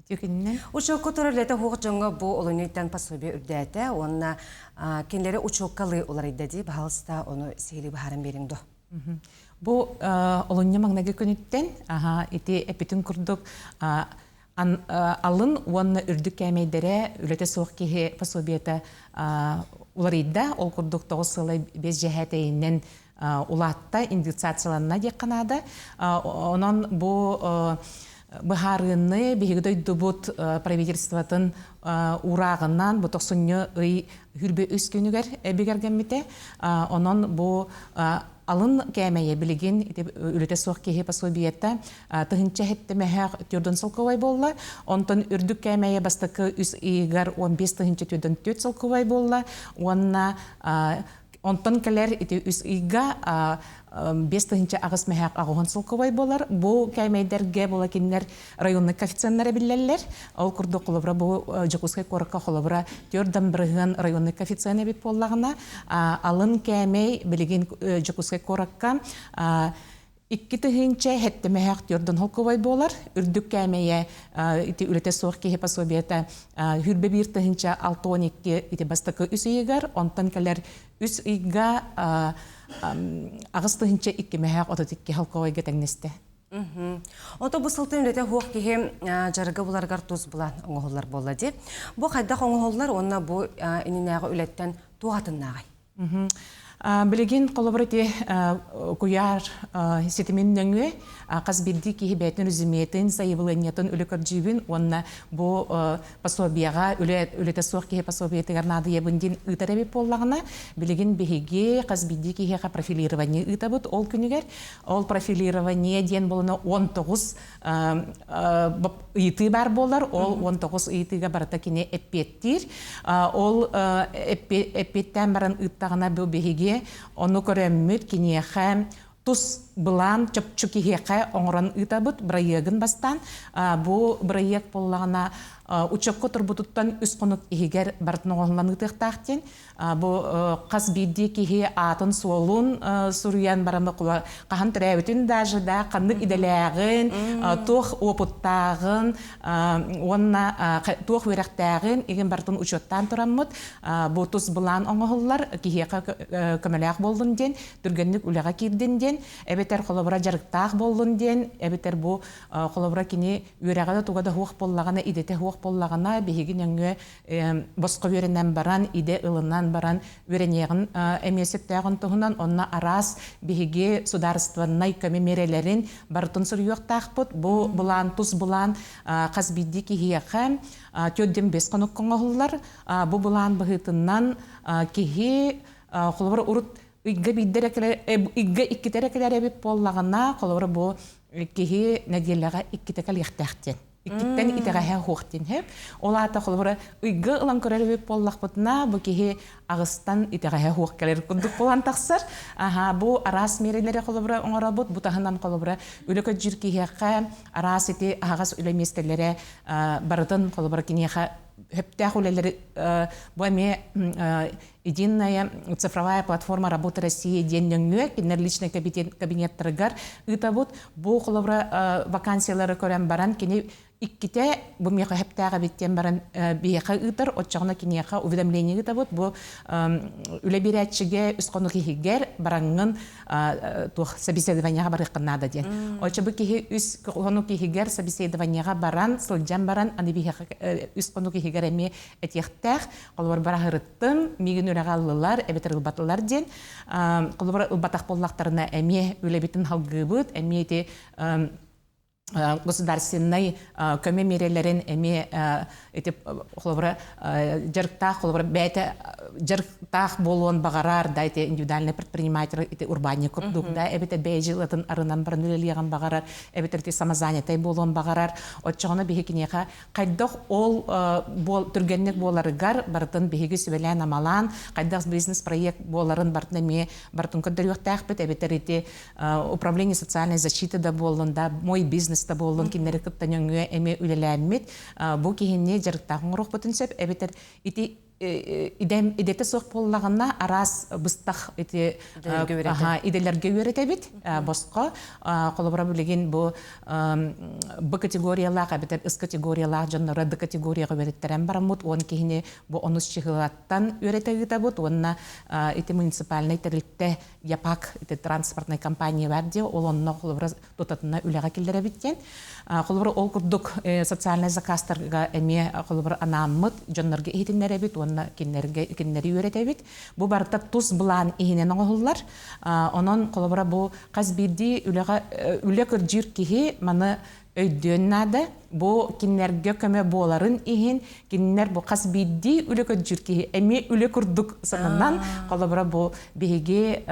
Үтүө күнүнэн! Учуокка турар үлэтэ суох дьоҥҥо бу олунньуттан пособие үрдээтэ уонна кинилэри учуоккалыы уларыйда дии. Баһаалыста ону сиһилии быһааран биэриҥ дуо? Бу олунньу маҥнайгы күнүттэн ити эппитин курдук алын уонна үрдүк кээмэйдэрэ үлэтэ суох киһи пособиета уларыйда. Ол курдук тоҕус сылай биэс дьэһээтэйинэн улаатта, индексацияланна диэххэ наада. Онон бу быһаарыыны биһиги дойдубут правительствотын уурааҕынан бу тохсунньу ый хүрбэ үс күнүгэр бигэргэммитэ. Онон бу алын кээмэйэ билигин үлэтэ суох киһи пособиета тыһынча хэттэмэһэх түрдөн солкуобай буолла. Онтон үрдүк кээмэйэ бастакы үс ыйыгар 15 тыһынча түрдөн түөрт солкуобай буолла. Уонна Онтон кэлэр ити үс ыйга 5 8 мэһээх аҕыһын солкуобай буолар. Бу кээмэйдэргэ була кинилэр районный коэффициеннара биллэллэр. Ол курдук холобура бу Дьокуускай куоракка холобура төрт бырыһыан районный коэффициент эбит буоллаҕына, алын кээмэй билигин Дьокуускай куоракка Икки тыһыынча сэттэмэһэх түөрдөн холкубай буолар. Үрдүк кээмэйэ ити үлэтэ суох киһи пособиета хүрбэ биир тыһыынча 62 ити бастакы үс ыйыгар, онтон кэлэр үс ыйга аҕыс тыһыынча иккимэһэх 32 холкубайга тэҥнэстэ. Ото бу сылтын үлэтэ суох киһи дьарыгы буларыгар тус булан оҥоһуллар буолла дии. Бу хайдах оҥоһуллар уонна бу иннинээҕи үлэттэн туох атыннааҕый? Билигин холобур ити куйаар ситимин нөҥүө хас биирдии киһи бэйэтин резюметин, сайабылыанньатын үлэ көрдүүбүн уонна бу пособияҕа үлэ үлэтэ суох киһи пособиятыгар наадыйабын диэн ыытар эбит буоллаҕына, билигин биһиги хас биирдии киһиэхэ профилирование ыытабыт ол күнүгэр. Ол профилирование диэн буолана 19 ыйытыы баар буолар. Ол 19 ыйытыыга барыта кини эппиэттиир. Ол эппиэттээн баран ыыттаҕына бу биһиги ону көрөммүт киниэхэ тус былаан чопчу киһиэхэ оҥорон ыытабыт бырайыагын бастаан. Бу бырайыак буоллаҕына учебка турбутуттан үс хонук иһигэр барытын оҥоһуллан ыытыахтаах диэн. Бу хас биирдии киһи аатын-суолун суруйан баран хаһан төрөөбүтүн даже да ханнык идэлээҕин, туох опыттааҕын уонна туох үөрэхтээҕин игин барытын учуоттаан тураммыт бу тус былаан оҥоһуллар киһиэхэ көмөлөөх буоллун диэн, түргэнник үлэҕэ киирдин диэн, эбэтэр холобура дьарыктаах буоллун диэн, эбэтэр бу холобура кини үөрэҕэ да туга да суох буоллаҕына, идэтэ суох буоллаҕына, биһиги нөҥүө босхо үөрэнэн баран, идэ ылынан баран үөрэниэҕин эмиэ сөптөөҕүн туһунан онно араас биһиги судаарыстыбаннай көмө миэрэлэрин барытын суруйуохтаахпыт. Бу былаан тус былаан хас биирдии киһиэхэ төрдүн бес хонукка оҥоһуллар. Бу былаан быһыытынан киһи холобура урут ыйга биирдэ эрэ кэлэр ыйга иккитэ эрэ кэлэр эбит буоллаҕына, холобура бу киһи нэдиэлэҕэ иккитэ кэлиэхтээх диэн. Иккиттэн итэҕэһэ суох диэн сөп. Ол аата холобура ыйга ылан көрөр эбит буоллахпытына, бу киһи аҕыстан итэҕэһэ суох кэлэр курдук буолан тахсар. Аха, бу араас миэрэлэри холобура оҥоробут. Бу таһынан холобура үлэ көрдүүр киһиэхэ араас ити аһаҕас үлэ миэстэлэрэ барытын холобура киниэхэ сөптөөх үлэлэри бу эмиэ Единая цифровая платформа работы России диэн нөҥүө кинилэр личный кабинеттарыгар ыытабыт. Бу холобура вакансиялары көрөн баран кини иккитэ бу миэхэ сөптөөх эбит диэн баран биһиэхэ ыытар, оччоҕуна киниэхэ уведомление ыытабыт. Бу үлэ биэрээччигэ үс хонук иһигэр бараҥҥын туох собеседованиеҕа барыаххын наада диэн. Оччо бу киһи үс хонук иһигэр собеседованиеҕа баран, сылдьан баран, аны биһиэхэ үс хонук иһигэр эмиэ этиэхтээх. Холобур, бараһырыттым, миигин үлэҕэ ыллылар, эбэтэр ылбатылар диэн. Холобур, ылбатах буоллахтарына эмиэ үлэбитин халгыыбыт, эмиэ ити государственнай көмө миэрэлэрин эмиэ ити холобура дьарыктаах холобура бэйэтэ дьарыктаах буолуон баҕарар да ити индивидуальный предприниматель ити урбаанньык курдук да эбэтэр бэйэ дьыалатын арынан баран үлэлиэҕин баҕарар эбэтэр ити самозанятай буолуон баҕарар оччоҕуна биһи киниэхэ хайдах ол түргэнник буоларыгар барытын биһиги сүбэлээн-амалаан, хайдах бизнес-проект буоларын барытын эмиэ барытын көрдөрүөхтээхпит, эбэтэр ити управление социальной защиты да буоллун да, мой бизнес да буоллун, кинилэри кытта нөҥүө эмиэ үлэлээммит, бу киһини дьарыктаах оҥоруохпутун сөп, эбэтэр ити идэм идэтэ суох буоллаҕына араас быстах ити идэлэргэ үөрэтэбит босхо холобура билигин бу Б категориялаах эбэтэр С категориялаах дьонноро Д категорияҕа үөрэттэрэн бараммыт 10 киһини бу онус чыһылаттан үөрэтэ ыытабыт уонна ити муниципальнай тэрилтэ ЯПАК ити транспортнай компания бар диэ ол онно холобура тутатына үлэҕэ киллэрэбит диэн. Холобура ол курдук социальнай заказтарга эмиэ холобура анааммыт дьоннорго иһитиннэрэбит уонна кинилэргэ кинилэри үөрэтэбит. Бу барыта тус былаан иһинэн оҥоһуллар. Онон холобура бу хас биирдии үлэҕэ үлэ көрдүүр киһи маны өйдүөн наада. Бу кинилэргэ көмө буоларын иһин кинилэр бу хас биирдии үлэ көрдүүр киһи эмиэ үлэ курдук сананан холобура бу биһиги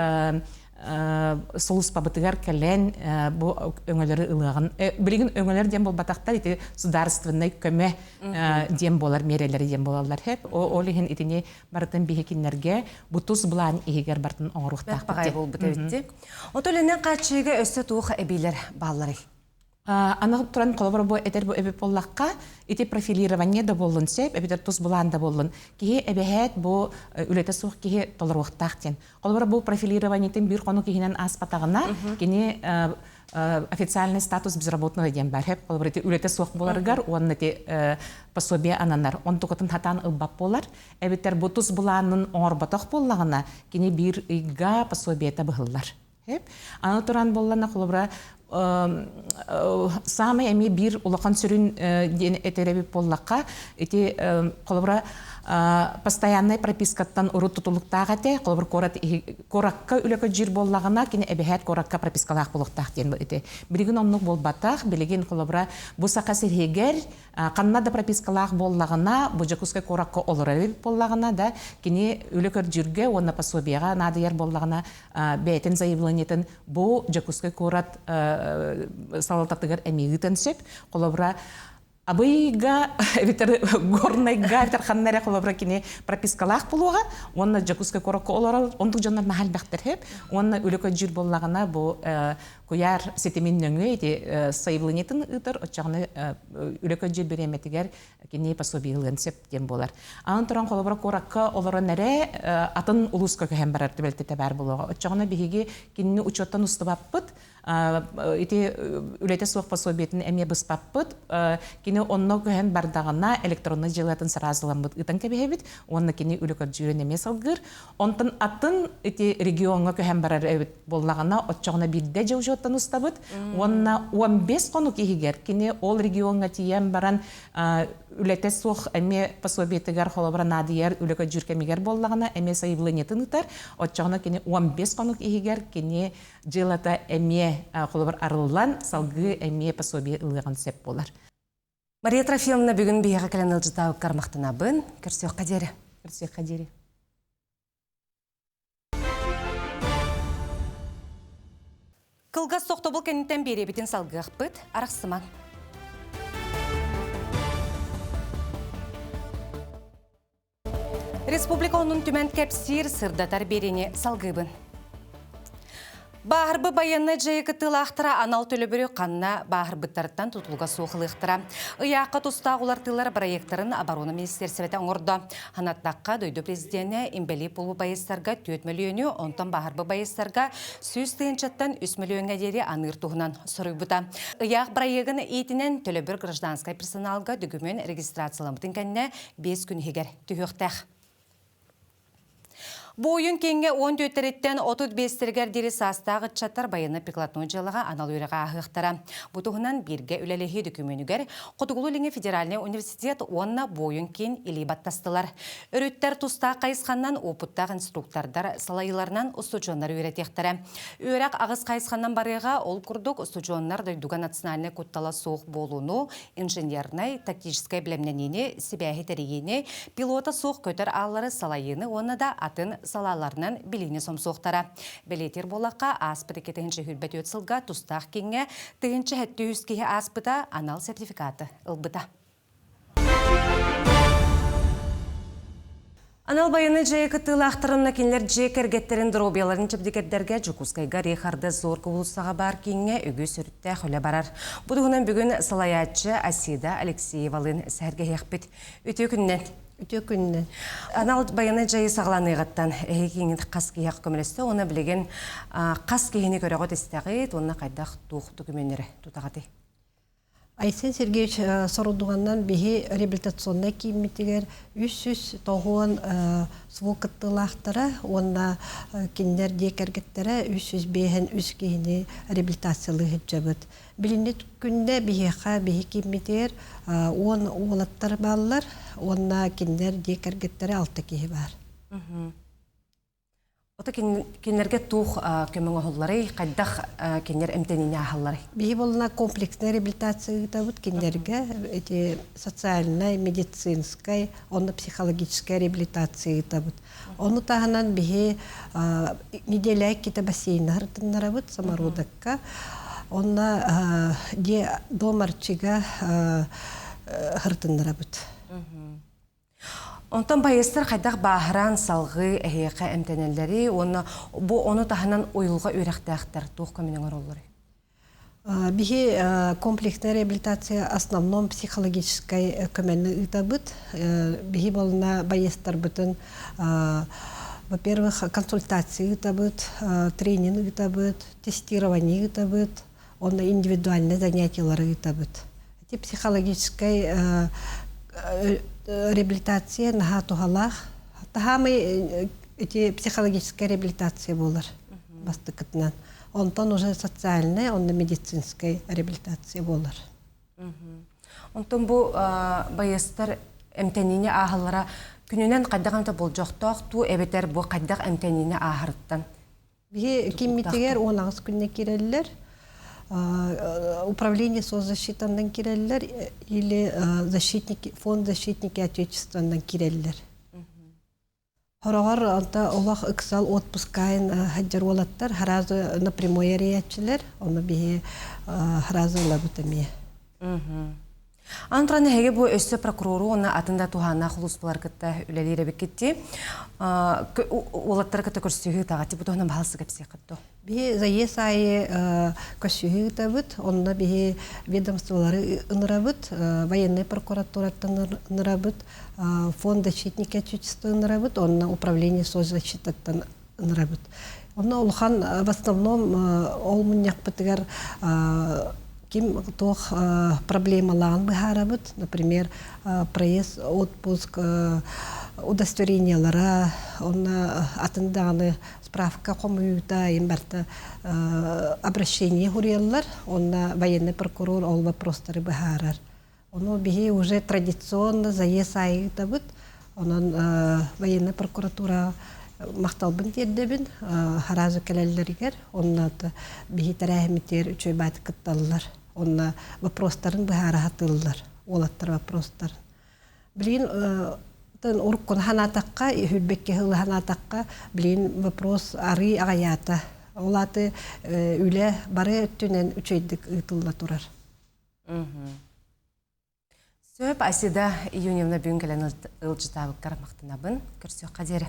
сулууспабытыгар кэлэн бу өҥөлөрү ылыаҕын. Билигин өҥөлөр диэн буолбатахтар, ити судаарыстыбаннай көмө диэн буолар, миэрэлэри диэн буолаллар. Ол иһин итини барытын биһи кинилэргэ бу тус былаан иһигэр барытын оҥоруохтаахпыт. Баҕай буолбут эбит. Оту үлэнэн хааччыйыыга өссө туох эбиилэр баалларый? Аны туран холобур бу этэр бу эбит буоллахха, ити профилирование да буоллун сөп, эбэтэр тус былаан да буоллун. Киһи эбэһээт бу үлэтэ суох киһи толоруохтаах диэн. Холобура бу профилированиетын биир хонук иһинэн ааспатаҕына, кини официальный статус безработного диэн бар. Холобура ити үлэтэ суох буоларыгар уонна ити пособие ананар. Онтукатын хатаан ылбат буолар. Эбэтэр бу тус былаанын оҥорботох буоллаҕына, кини биир ыйга пособиета быһыллар. Аны туран буоллана холобура саамай эмиэ биир улахан сүрүн диэн этэр эбит буоллахха, ити холобура постояннай пропискаттан урут тутулуктаах этэ. Холобур, куорат куоракка үлэ көдьүүр буоллаҕына, кини эбэһээт куоракка пропискалаах буолуохтаах диэн ити. Билигин оннук буолбатах. Билигин холобура бу Саха сиригэр ханна да пропискалаах буоллаҕына, бу Дьокуускай куоракка олорор эбит буоллаҕына да, кини үлэ көрдүүргэ уонна пособиеҕа наадыйар буоллаҕына, бэйэтин заявлениетын бу Дьокуускай куорат салалтатыгар эмиэ ыытан сөп. Холобура, Абыйга эбэтэр Горнайга эбэтэр ханна эрэ холобура кини пропискалаах буолуоҕа уонна Дьокуускай куоракка олорор оннук дьоннор наһаа элбэхтэр сөп уонна үлэ көдьүүр буоллаҕына бу куйаар ситимин нөҥүө ити сайабылыанньатын ыытар оччоҕуна үлэ көдьүүр бириэмэтигэр кини пособие ылыан сөп диэн буолар. Аны туран холобура куоракка олорон эрэ атын улууска көһөн барар түбэлтэтэ баар буолуоҕа. Оччоҕуна биһиги кинини учуоттан устубаппыт ити үлэтэ суох пособиетын эмиэ быспаппыт. Кини онно көһөн бардаҕына электроннай дьыалатын сразу ыламмыт ыытан кэбиһэбит уонна кини үлэ көрдүүрүн эмиэ салгыыр. Онтон атын ити региоҥҥа көһөн барар эбит буоллаҕына, оччоҕуна биирдэ дьэ учуоттан устабыт уонна 15 хонук иһигэр кини ол региоҥҥа тиийэн баран үлэтэ суох эмиэ пособиетыгар холобура наадыйар үлэ көдьүүр кэмигэр буоллаҕына эмиэ сайабылыанньатын ыытар. Оччоҕуна кини 15 хонук иһигэр кини дьыалата эмиэ холобур арыллан, салгыы эмиэ пособие ылыаҕын сөп буолар. Мария Трофимовна бүгүн биһиэхэ кэлэн ыалдьытаабыккар махтанабын. Көрсүөххэ диэри. Көрсүөххэ диэри. Кылгас тохтобул кэнниттэн биэриэбитин салгыахпыт. Арахсымаҥ. Республика онун түмэн кэпсиир, сырдатар биэриини салгыыбын. Бааһырбы байыаннай дьайыы кыттыылаахтара анал төлөбүрү ханна бааһырбыттарыттан тутулуга суох ылыахтара. Ыйаахха тустаах улартыылар проектарын оборона министиэристибэтэ оҥордо. Ханаттахха дойду президенэ имбэлиит буолуу байыастарга 4 мөлүйүөнү, онтон бааһырбы байыастарга 100 тыһыынчаттан 3 мөлүйүөҥҥэ диэри аныыр туһунан суруйбута. Ыйаах проегын иитинэн төлөбүр гражданскай персоналга дөгүмүөн регистрацияламмытын кэннэ 5 күн иһигэр түһүөхтээх. Буойун кииҥҥэ 14-тэриттэн 35-тэригэр диэри саастаах ыччаттар байыаннай-прикладной дьыалаҕа анал үөрэҕи ааһыахтара. Бу туһунан бииргэ үлэлэһии дөкүмүөнүгэр Хотугулуу-Илиҥҥи федеральнай университет уонна Буойун киин илии баттастылар. Өрүттэр тустаах хайысханнан уопуттаах инструктордар салайыыларынан устудьуоннары үөрэтиэхтэрэ. Үөрэх аҕыс хайысханнан барыаҕа, ол курдук устудьуоннар дойдуга национальнай куттала суох буолууну, инженернай, тактическай бэлэмнэниини, сибээһи тэрийиини, пилота суох көтөр ааллары салайыыны уонна да атын салааларынан билиини сомсуохтара. Бэлиэтиир буоллахха, ааспыт 2024 сылга тустаах кииҥҥэ 1700 киһи ааспыта анал сертификаты ылбыта. Анал байыаннай дьайыы кыттыылаахтарынна кинилэр дьиэ кэргэттэрин доруобуйаларын чэбдигирдэргэ Дьокуускайга Рихарда Зорг уулуссаҕа баар кииҥҥэ үгүс өрүттээх үлэ барар. Бу туһунан бүгүн салайааччы Асида Алексеевалыын сэһэргэһиэхпит. Үтүө күнүнэн. Үтүө күнүнэн. Анал байыаннай дьайыы саҕаланыаҕыттан эһиги кииҥҥит хас киһиэхэ көмөлөстө уонна билигин хас киһини көрөҕүт-истэҕит уонна хайдах туох докумүөннэри тутаҕытый? Айсен Сергеевич сорудуганнан биһи реабилитационнай кииммитигэр 390 СВО кыттыылаахтара уонна кинилэр дьиэ кэргэттэрэ 353 киһини реабилитациялыы сылдьабыт. Билинни күндэ биһиэхэ биһи кииммитигэр 10 уолаттар бааллар уонна кинилэр дьиэ кэргэттэрэ 6 киһи баар. Ото кинилэргэ туох көмө оҥоһулларый, хайдах кинилэр эмтэниини ааһалларый? Биһи буолла комплексная реабилитация ыытабыт кинилэргэ эти социальнай, медицинскай, онно психологическая реабилитация ыытабыт. Ону таһынан биһи неделя иккитэ бассейна һыртыннарабыт Самородокка. Онно дьиэ дом арчыга һыртыннарабыт. Онтон байыастар хайдах бааһыран салҕыы эһиэхэ эмтэнэллэрий уонна бу ону таһынан уйулҕа үөрэхтээхтэр туох көмөнү оҥороллоруй? Биһи комплексная реабилитация основном психологическай көмөнү ыытабыт. Биһи буолна байыастарбытын во-первых, консультация ыытабыт, тренинг ыытабыт, тестирование ыытабыт, онно индивидуальнай занятиелары ыытабыт. Ити психологическай реабилитация наһаа туһалаах. Таһаамай ити психологическая реабилитация буолар бастакытынан. Онтон уже социальная, онно медицинская реабилитация буолар. Онтон бу байыастар эмтэниини ааһаллара Күнүнэн хайдах эмтэ болдьохтоох туу эбэтэр бу хайдах эмтэниини ааһарыттан Биһи киммитигэр 18 күнне кирэллэр. Управление соцзащитандан кирэллэр или защитники, фонд защитники отечествандан кирэллэр. Хороҕор онто олох ыксал отпускайын сылдьар уолаттар сразу напрямую эрийээччилэр, ону биһи сразу ылабыт эмиэ. Аны туран эһиги бу өссө прокурору уонна атын да туһааннаах улууспалар кытта үлэлиир эбиккит уолаттары кытта көрсүһүү ыытаҕыт бу туһунан баһалсы кэпсиэххит дуо? Биһи заезд аайы көрсүһүү ыытабыт, онно биһи ведомстволары ынырабыт, военнай прокуратураттан ынырабыт, фонд защитники отечества ынырабыт, онно управление соцзащитаттан ынырабыт. Онно улахан в основном ол мунньахпытыгар ким туох проблемалааҕын быһаарабыт. Например, проезд, отпуск, удостоверениелара, онно атын даҕаны справка хомуйуута им барыта обращение хуруйаллар. Онно военный прокурор ол вопростары быһаарар. Ону биһи уже традиционно заезд аайы ыытабыт. Онон военная прокуратура махталбын тиэрдэбин хараазы кэлэллэригэр. Онно биһи тэрээһиммитигэр үчүгэй бааты кытталлар. Онно вопростарын быһаара сатыыллар. Уолаттар вопростарын. Билигин уруккуну санаатахха, үрбэккэ сылы санаатахха, билигин вопрос арыы аҕыйаата. Ол ааты үлэ бары өттүнэн үчүгэйдик ыытылла турар. Сөп, Асида Июньевна бүгүн кэлэн ыалдьытаабыккар махтанабын. Көрсүөххэ диэри.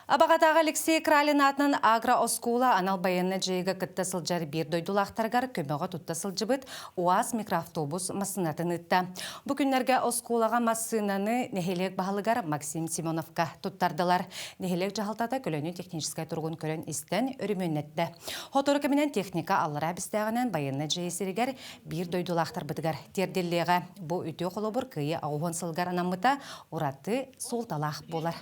Абаҕатааҕы Алексей Кралин аатынан агро-оскуола анал байыаннай дьайыыга кытта сылдьар биир дойдулаахтарыгар көмөҕө тутта сылдьыбыт УАЗ микроавтобус массыынатын ыытта. Бу күннэргэ оскуолаҕа массыынаны нэһилиэк баһылыгар Максим Семеновка туттардылар. Нэһилиэк дьаһалтата көлөнү техническай туругун көрөн-истэн өрөмүөннэттэ. Сотору кэминэн техника аллараа бистээҕинэн байыаннай дьайыы сиригэр биир дойдулаахтарбытыгар тиэрдиллиэҕэ. Бу үтүө холобур Кыайыы 80 сылыгар анаммыта ураты суолталаах буолар.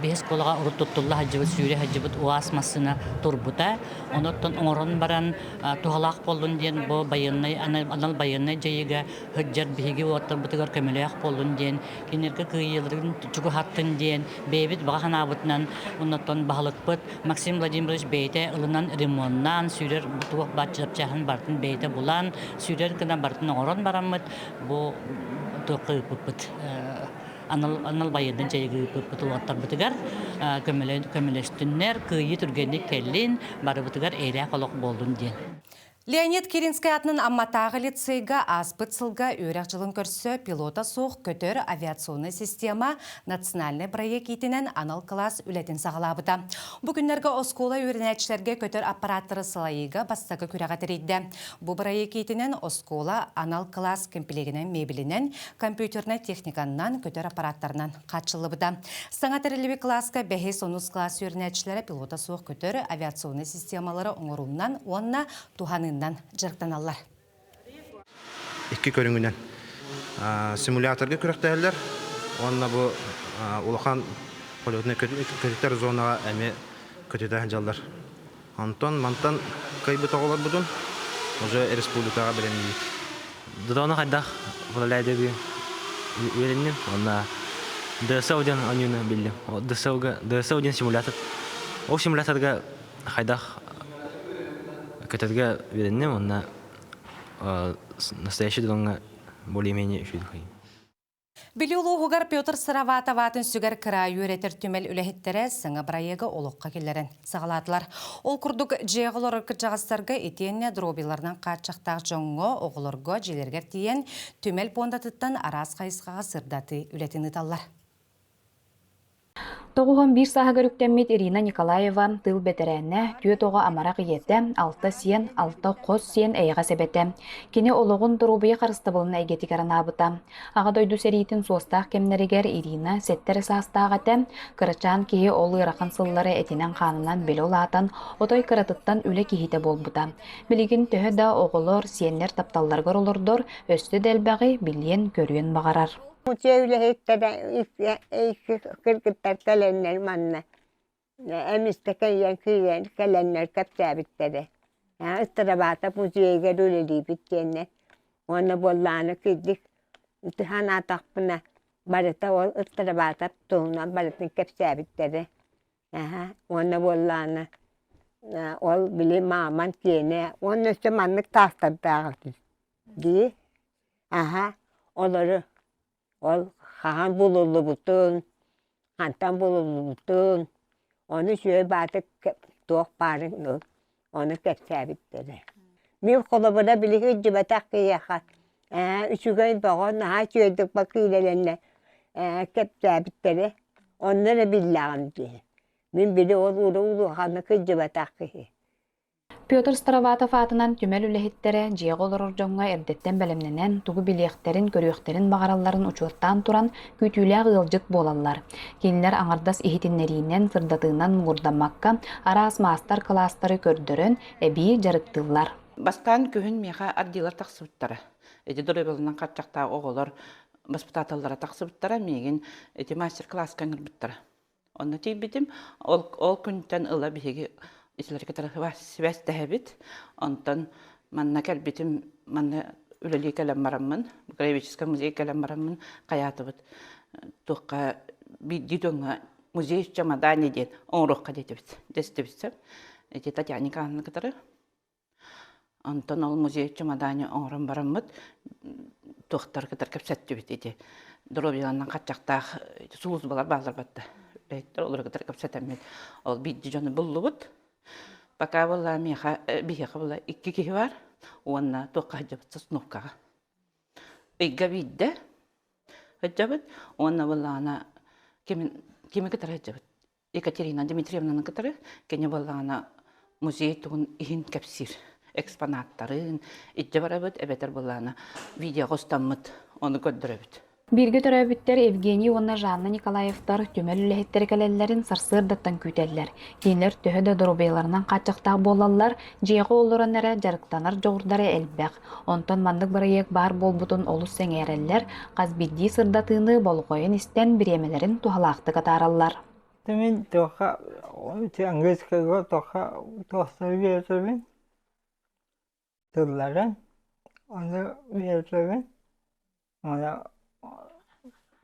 Биһи оскуолаҕа урут туттулла сылдьыбыт, сүүрэ сылдьыбыт УАЗ массыына турбута. Онуттан оҥорон баран туһалаах буоллун диэн бу байыаннай анал байыаннай дьайыыга сылдьар биһиги уолаттарбытыгар көмөлөөх буоллун диэн кинилэргэ кыайыыларын чугаһаттын диэн бэйэбит баҕа санаабытынан оннуттан баһылыкпыт Максим Владимирович бэйэтэ ылынан ремоннаан сүүрэр туох баар чапчааһын барытын бэйэтэ булан сүүрэр гына барытын оҥорон бараммыт бу туохха ыыппыппыт анал анал байыаннай дьайыыга ыыппыппыт уолаттарбытыгар көмөлөстүннэр кыайыы түргэнник кэллин барыбытыгар эйэлээх олох буоллун диэн. Леонид Киринскэй атынан Амматааҕы лицейга ааспыт сылга үөрэх дьылын көрсө пилота суох көтөр авиационнай система национальнай проект иитинэн анал кылаас үлэтин саҕалаабыта. Бу күннэргэ оскуола үөрэнээччилэргэ көтөр аппараттары салайыыга бастакы күрэҕэ тэрийдэ. Бу проект иитинэн оскуола анал кылаас кэмпилиэгинэн мебелинэн, компьютернай техниканнан, көтөр аппараттарынан хааччыллыбыта. Саҥа тэриллибит кылааска бэһис-онус кылаас үөрэнээччилэрэ пилота суох көтөр авиационнай системалары оҥоруунан уонна туһаныынан дьарыктаналлар. Икки көрүҥүнэн симуляторга күрэхтэһэллэр уонна бу улахан полетнай көтүтэр зонаҕа эмиэ көтүтэ сылдьаллар. Онтон мантан кыайбыт оҕолорбутун уже республикаҕа бэлэмниибит. Дрону хайдах управляйдыгы үөрэнним уонна ДСО диэн оонньууну биллим. ДСО-га ДСО диэн симулятор. Ол симуляторга хайдах көтөргө үөрэнним уонна настоящий дроҥҥа более-менее үчүгэй. Бүлүү улууһугар Петр Сыроватов аатын сүгэр кыраайы үөрэтэр түмэл үлэһиттэрэ саҥа бырайыагы олоххо киллэрэн саҕалаатылар. Ол курдук, дьиэҕэ олорор кырдьаҕастарга итиэннэ дробиларынан хааччахтаах дьоҥҥо, оҕолорго дьиэлэригэр тиийэн түмэл пуондатыттан араас хайысхаҕа сырдатыы үлэтин ыыталлар. 91 сааһыгар үктэммит Ирина Николаева тыыл бэтэрээнэ, түөрт оҕо амарах ийэтэ, алта сиэн, алта хос сиэн эйэҕэс эбэтэ. Кини олоҕун доруобуйа харыстабылын эйгэтигэр анаабыта. Аҕа дойду сэриитин суостаах кэмнэригэр Ирина сэттэ эрэ саастаах этэ. Кырачаан киһи ол ыарахан сыллары этинэн-хаанынан билэ улаатан, отой кыратыттан үлэ киһитэ буолбута. Билигин төһө да оҕолор, сиэннэр тапталларыгар олордор, өссө да элбэҕи билиэн-көрүөн баҕарар. Музей үлэһиттэрэ икки кыргыттар кэлэннэр манна эмискэ кэлэн киирэн кэлэннэр кэпсээбиттэрэ. Ыстырабаатап музейыгар үлэлиибит диэннэр. Уонна буоллаҕына кырдьык санаатахпына барыта ол Ыстарабаатап туһунан барытын кэпсээбиттэрэ. Аһа уонна буоллаҕына ол били мааман киэнэ уонна өссө маннык таастардаах этим дии. Аһа олору ол хаһан булуллубутун, хантан булуллубутун ону үчүгэй баатык туох баарын ону кэпсээбиттэрэ. Мин холобура билигин илдьибэтэх киһиэхэ ээ үчүгэй бөҕө наһаа үчүгэйдик бакыылэлэннэ ээ кэпсээбиттэрэ онно эрэ биллэҕим дии. Мин били ол улаханнык илдьибэтэх киһи. Петр Староватов аатынан түмэл үлэһиттэрэ дьиэҕэ олорор дьоҥҥо эрдэттэн бэлэмнэнэн, тугу билиэхтэрин, көрүөхтэрин баҕаралларын учуоттаан туран, күүтүүлээх ыалдьыт буолаллар. Кинилэр аҥардас иһитиннэриинэн, сырдатыынан муҥурдаммакка, араас маастар-кылаастары көрдөрөн, эбии дьарыктыыллар. Бастаан күһүн миэхэ ардилар тахсыбыттара. Ити доруобуйаларынан хаччахтаах оҕолор баспытааталлара тахсыбыттара, миигин ити мастер-класска ыҥырбыттара. Онно тиийбитим. Ол, ол күнтэн ыла биһиги итилэргэ кытары сибээстэһэбит. Онтон манна кэлбитим, манна үлэлии кэлэн бараммын, краеведческай музей кэлэн бараммын хайаатыбыт. Туохха биирдии дьоҥҥо музей чемодане диэн оҥоруохха диэтибит. Дэстибит сөп. Ити Татьяна Николаевна кытары. Онтон ол музей чемодане оҥорон бараммыт туохтар кытары кэпсэттибит ити доруобуйаларынан хаччахтаах сулууспалар бааллар батта үлэһиттэр олору кытары кэпсэтэммит ол биирдии дьону буллубут пока буолла миэхэ биһиэхэ буолла икки киһи бар уонна туохха сылдьабыт сосновкаҕа ыйга биирдэ сылдьабыт уонна буоллаҕына кими кими кытары сылдьабыт Екатерина Дмитриевнаны кытары кини буоллаҕына музей тугун иһин кэпсиир экспонаттарын илдьэ барабыт эбэтэр буоллаҕына видеоҕа устаммыт ону көрдөрөбүт. Бииргэ төрөөбүттэр Евгений уонна Жанна Николаевтар түмэл үлэһиттэрэ кэлэллэрин сарсыардаттан күүтэллэр. Кинилэр төһө да доруобуйаларынан хааччахтаах буолаллар, дьиэҕэ олорон эрэ дьарыктанар дьоҕурдара элбэх. Онтон маннык бырайыак баар буолбутун олус сэҥээрэллэр, хас биирдии сырдатыыны болҕойон истэн бириэмэлэрин туһалаахтык атаараллар. Мин туохха английскайга туохха туохтары үөрэтэбин тылларын ону үөрэтэбин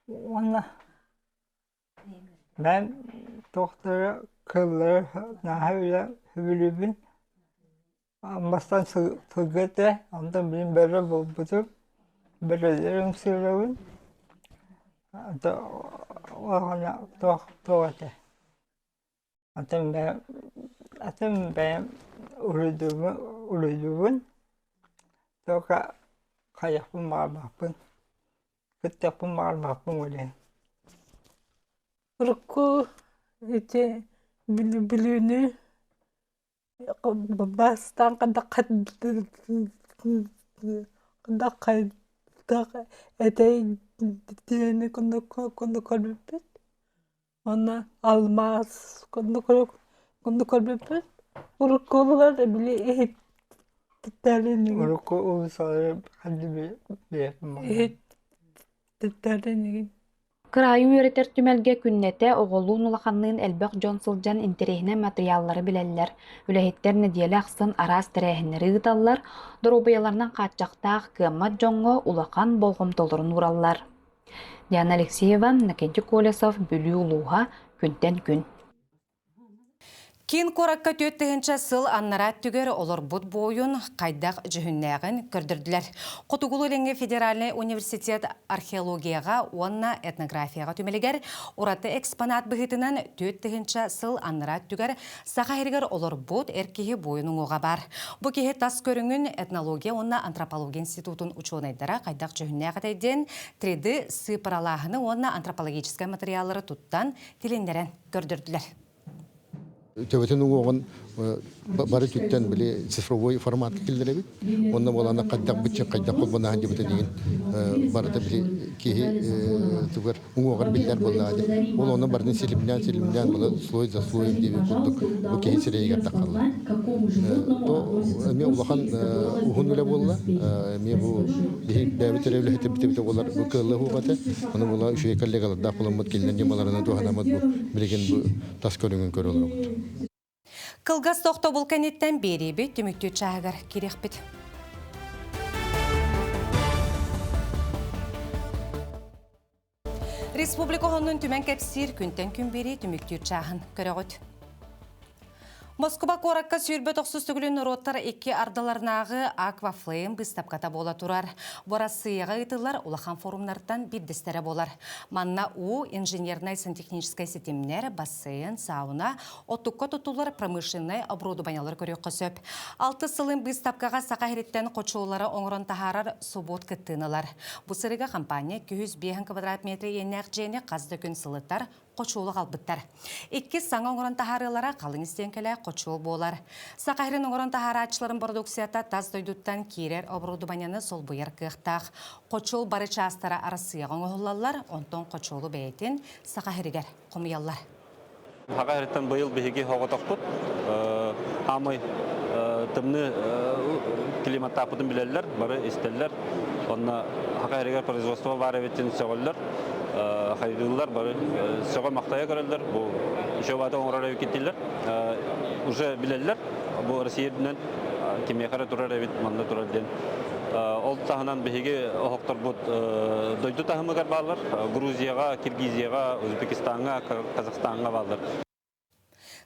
уонна Мин туохтары кыллары наһаа сөбүлүүбүн. Бастаан сылгы этэ, онтон билигин бөрө буолбутум. Бөрөлөрүм сыырабын. Улахана туох туох этэ. Атын бэйэм атын бэйэм уруйдуубун, только хайыахпын баҕарбаппын. Кыттыахпын баҕарбаппын уолуйан Урукку ити Бүлүүнү бастаан хайдах этэй диэни көрбүппүт уонна алмаас көрбүппүт. Урукку били иһиттэрин Урукку уулуссалары ханна билэппин иһиттэрин Кыраайы үөрэтэр түмэлгэ күннэтэ оҕолуун-улаханныын элбэх дьон сылдьан интэриэһинэй матырыйааллары билэллэр. Үлэһиттэр нэдиэлэ ахсын араас тэрээһиннэри ыыталлар, доруобуйаларынан хааччахтаах, кыаммат дьоҥҥо улахан болҕомтолорун уураллар. Диана Алексеева, Иннокентий Колесов, Бүлүү улууһа, Күнтэн күн. Киин куоракка 4000 сыл аннараа өттүгэр олорбут буойун хайдах дьүһүннээҕин көрдөрдүлэр. Хотугулуу-Илиҥҥи федеральнай университет археологияҕа уонна этнографияҕа түмэлигэр ураты экспонат быһыытынан 4000 сыл аннараа өттүгэр Саха сиригэр олорбут эр киһи буойун уҥуоҕа баар. Бу киһи тас көрүҥүн этнология уонна антропология институтун учуонайдара хайдах дьүһүннээх этэй диэн 3D сыыпаралааһыны уонна антропологическай материаллары туттан тилиннэрэн көрдөрдүлэр. Төбөтүн уҥуоҕун бары түттэн били цифровой форматка киллэрэбит. Онно буолана хайдах быччык хайдах холбонаһан дебите деген барыта били киһи тугар уҥуоҕар биллэр буоллаҕа дии. Ол онно барытын силимнээн силимнээн була слой за слоем диэбит курдук бу киһи сирэйигэр таххаллар. То эмиэ улахан уһун үлэ буолла. Эмиэ бу биһи бэйэбит эрэ үлэһитэ буолар бу кыалла уһук этэ. Ону була үчүгэй коллегалардаах буламмыт кинилэр ньымаларынан туһанаммыт бу билигин бу тас көрүҥүн көрө олоробут. Кылгас тохтобул кэнниттэн биэриибит түмүктүүр чааһыгар киириэхпит. Республика оннун түмэн кэпсиир күнтэн күн биэрии түмүктүүр чааһын көрөҕүт. Москуба куоракка 29 төгүлүн норуоттар икки ардыларынааҕы Аквафлейм быыстапката буола турар. Бу Арассыыйаҕа ыытыллар улахан форумнартан биирдэстэрэ буолар. Манна уу, инженернай сантехническай ситимнэр, бассейн, сауна, оттукка туттуллар промышленнай оборудованиелар көрүөххэ сөп. Алтыс сылын быыстапкаҕа Саха сириттэн хочуоллары оҥорон таһаарар собуот кыттыыны ылар. Бу сырыыга компания 205 квадрат метр иэннээх дьиэни хас да күн сылытар, хочуолу аҕалбыттар. Иккис саҥа оҥорон таһаарыылара халыҥ истиэҥкэлээх хочуол буолар. Саха сирин оҥорон таһаарааччыларын бородууксуйата тас дойдуттан киирэр оборудованиены солбуйар кыахтаах. Хочуол бары чаастара Арассыыйаҕа оҥоһуллаллар, онтон хочуолу бэйэтин Саха сиригэр хомуйаллар. Саха сириттэн быйыл биһиги соҕотохпут. Хаамай тымныы климаттаахпытын билэллэр, бары истэллэр. Онно Саха сиригэр производство баар эбитин сөҕөллөр. Хайгыыллар бары сөҕө-махтайа көрөллөр. Бу еще оҥорор эбиккит дииллэр. Уже билэллэр. Бу Россия үрдүнэн кимиэхэ эрэ турар эбит, манна турар диэн. Ол таһынан биһиги оһохторбут дойду таһымыгар бааллар. Грузияҕа, Киргизияҕа, Узбекистаҥҥа, Казахстаҥҥа бааллар.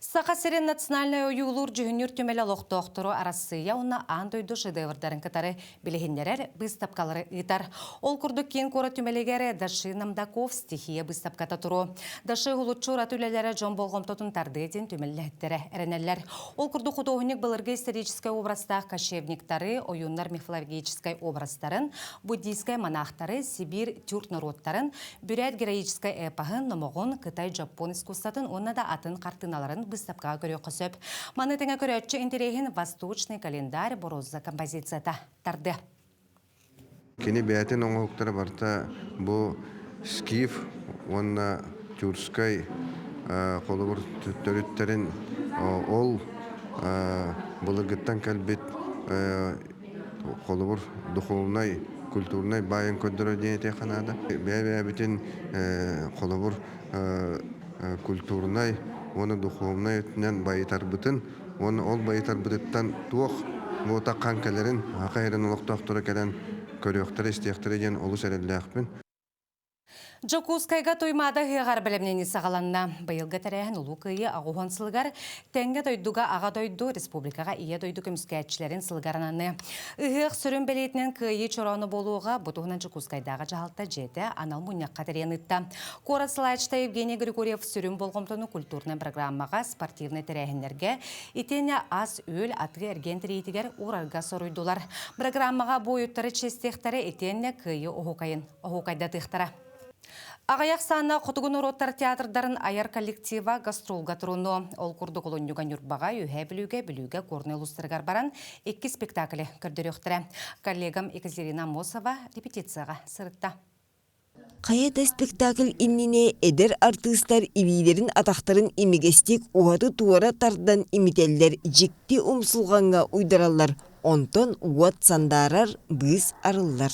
Саха сирин национальнай ойуулуур дьүһүннүүр түмэлэ олохтоохтору Арассыыйа уонна аан дойду шедеврдарын кытары билиһиннэрэр быыстапкалары ыытар. Ол курдук киин куорат түмэлигэр Даши Намдаков стихия быыстапката туруо. Даши уһулуччу ураты үлэлэрэ дьон болҕомтотун тардыа диэн түмэллэһиттэрэ эрэнэллэр. Ол курдук худуоһунньук былыргы историческай образтаах кочевниктары, ойууннар мифологическай образтарын, буддийскай монахтары, Сибиир тюрк норуоттарын, Бүрээт героическай эпоһын, номоҕун, Кытай дьоппуон искусствотын уонна да атын хартыыналарын быыстапкаҕа көрүөххэ сөп. Маны тэҥэ көрөөччү интэриэһин Восточный календарь бороза композицията тардыа. Кини бэйэтин оҥоһуктара барыта бу скиф уонна тюркскай холобур төрүттэрин ол былыргыттан кэлбит холобур духовнай культурнай баайын көрдөрөр диэн этиэххэ наада. Бэйэ-бэйэбитин холобур культурнай уонна духовнай өттүнэн байытарбытын уонна ол байытарбытыттан туох буотаххан кэлэрин саха сирин олохтоохторо кэлэн көрүөхтэрэ-истиэхтэрэ диэн олус эрэллээхпин. Дьокуускайга Туймаада ыһыаҕар бэлэмнэнии саҕаланна. Быйылгы тэрээһин Улуу Кыайыы аҕыс уон сылыгар тэҥҥэ дойдуга Аҕа дойду, республикаҕа Ийэ дойду көмүскээччилэрин сылыгар ананыа. Ыһыах сүрүн бэлиэтинэн Кыайыы чорооно буолуоҕа. Бу туһунан Дьокуускайдааҕы дьаһалта дьиэтэ анал мунньахха тэрийэн ыытта. Куорат салайааччыта Евгений Григорьев сүрүн болҕомтону культурнай программаҕа, спортивнай тэрээһиннэргэ, итиэннэ ас-үөл, атыы-эргиэн тэрийиитигэр уурарга соруйдулар. Программаҕа буойуттары чиэстиэхтэрэ итиэннэ Кыайыы оһуокайын оһуокайдатыахтара. Аҕыйах сааннаах хотугу норуоттар театрдарын айар коллектива гастролга турунуо. Ол курдук олунньуга Ньурбаҕа, Үөһээ Бүлүүгэ, Бүлүүгэ, Горнай улуустарыгар баран икки спектаклы көрдөрүөхтэрэ. Коллегам Екатерина Аммосова репетицияҕа сырытта. Хайа да спектакль иннинэ эдэр артыыстар илиилэрин-атахтарын имигэстик уһаты-туора тардан имитэллэр, дьикти умсулҕаҥҥа уйдараллар. Онтон уот сандаарар, быыс арыллар.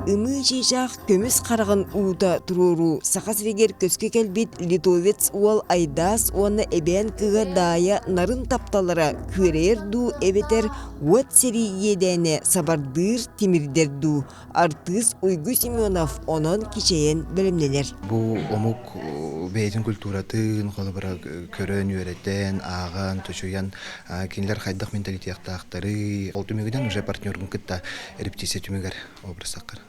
Ымыы чыычаах көмүс хараҕын уута туруоруу Саха сиригэр көскө кэлбит литовец уол Айдаас уонна эбээн кыыһа Даайа нарын тапталлара күөрэйэр дуу эбэтэр уот сэрии иэдээнэ сабардыыр тимирдэр дуу Артыыс Уйгу Семенов онон кичэйэн бэлэмнэнэр. Бу омук бэйэтин культуратын холобура көрөн, үөрэтэн, ааҕан, чочуйан кинилэр хайдах менталитеттаахтарый, ол түмүгүнэн уже партнергун кытта репетиция түмүгэр образ саккар.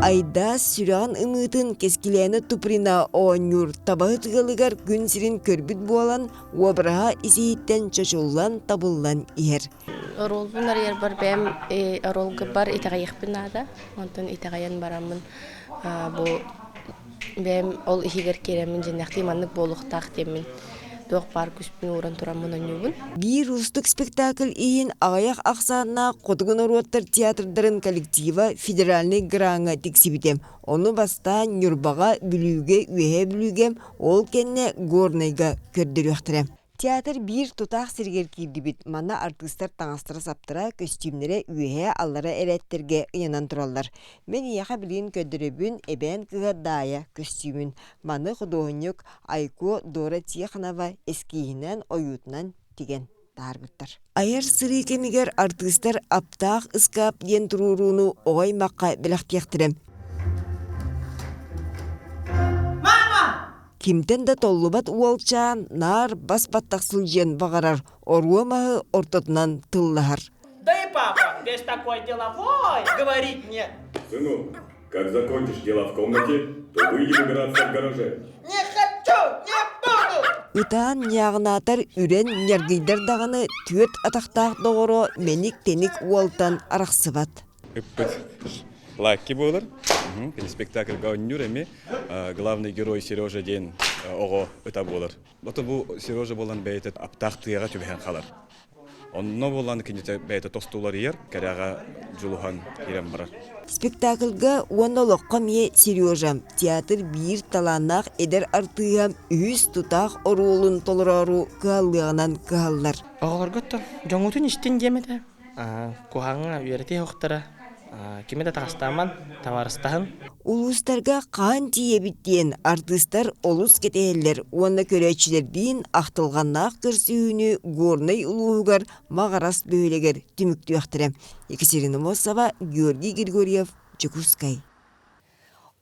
Айдаас сүрэҕин ымыытын Кэскилээнэ Туприна оонньуур табаһыт ыалыгар күн сирин көрбүт буолан, уобараһа ис-иһиттэн чочуллан, табыллан иһэр. Оруолбун арыйарбар бэйэм оруолгабар итэҕэйиэхпин наада. Онтон итэҕэйэн бараммын бу бэйэм ол иһигэр киирэммин дьиҥнээхтии маннык буолуохтаах диэммин туох баар күүспүн ууран тураммын оонньуубун. Биир уустук спектакль иһин аҕыйах ахсааннаах хотугу норуоттар театрдарын коллектива федеральнай граҥҥа тиксибитэ. Ону бастаан Ньурбаҕа, Бүлүүгэ, Үөһээ Бүлүүгэ, ол кэннэ Горнайга көрдөрүөхтэрэ. Театр биир тутаах сиригэр киирдибит. Манна артыыстар таҥастара-саптара, көстүүмнэрэ үөһээ-аллара эрээттэргэ ыйанан тураллар. Мин эйиэхэ билигин көрдөрөбүн эбээн кыыһа Даайа көстүүмүн. Маны худуоһунньук Айко Дора Тихонова эскииһинэн, ойуутунан тигэн. таһаарбыттар. Айар сырыы кэмигэр артыыстар Аптаах ыскаап диэн туруорууну оҕо аймахха бэлэхтиэхтэрэ. Кимтэн да толлубат уолчаан наар бас-баттах сылдьыан баҕарар, оруо маһы ортотунан тыллаһар. Да и папа, весь такой деловой, говорит мне. Сынок, как закончишь дела в комнате, то выйдем играться в гараже. Не хочу, не буду! Ытаан ньааҕынаатар үрэн ньаргыйдар даҕаны түөрт атахтаах доҕоро мэник-тэник уолтан арахсыбат. Ыппыт Лакки буолар. Спектакльга оонньуур эми главный герой Сережа диэн оҕо ыта буолар. Ото бу Сережа буолан бэйэтэ аптаах тыаҕа түбэһэн халар. Онно буолан кинитэ бэйэтэ тостуларыйар, кэрэҕэ дьулуһан киирэн барар. Спектакльга уонна олоххо эмиэ Сережа театр биир талааннаах эдэр артыыһа үһүс тутаах оруолун толороору кыһаллыаҕынан кыһаллар. Оҕолорго дьоҥҥутун истин диэм этэ. Куһаҕаҥҥа үөрэтии оһохторо кими да таҕыстааман, табаарыстаһын. Улуустарга хаан тиийэбит диэн артыыстар олус кэтэһэллэр уонна көрөөччүлэрдиин ахтылҕаннаах көрсүһүүнү Горнай улууһугар Маҕарас бөһүөлэгэр түмүктүөхтэрэ. Екатерина Мосова, Георгий Григорьев, Дьокуускай.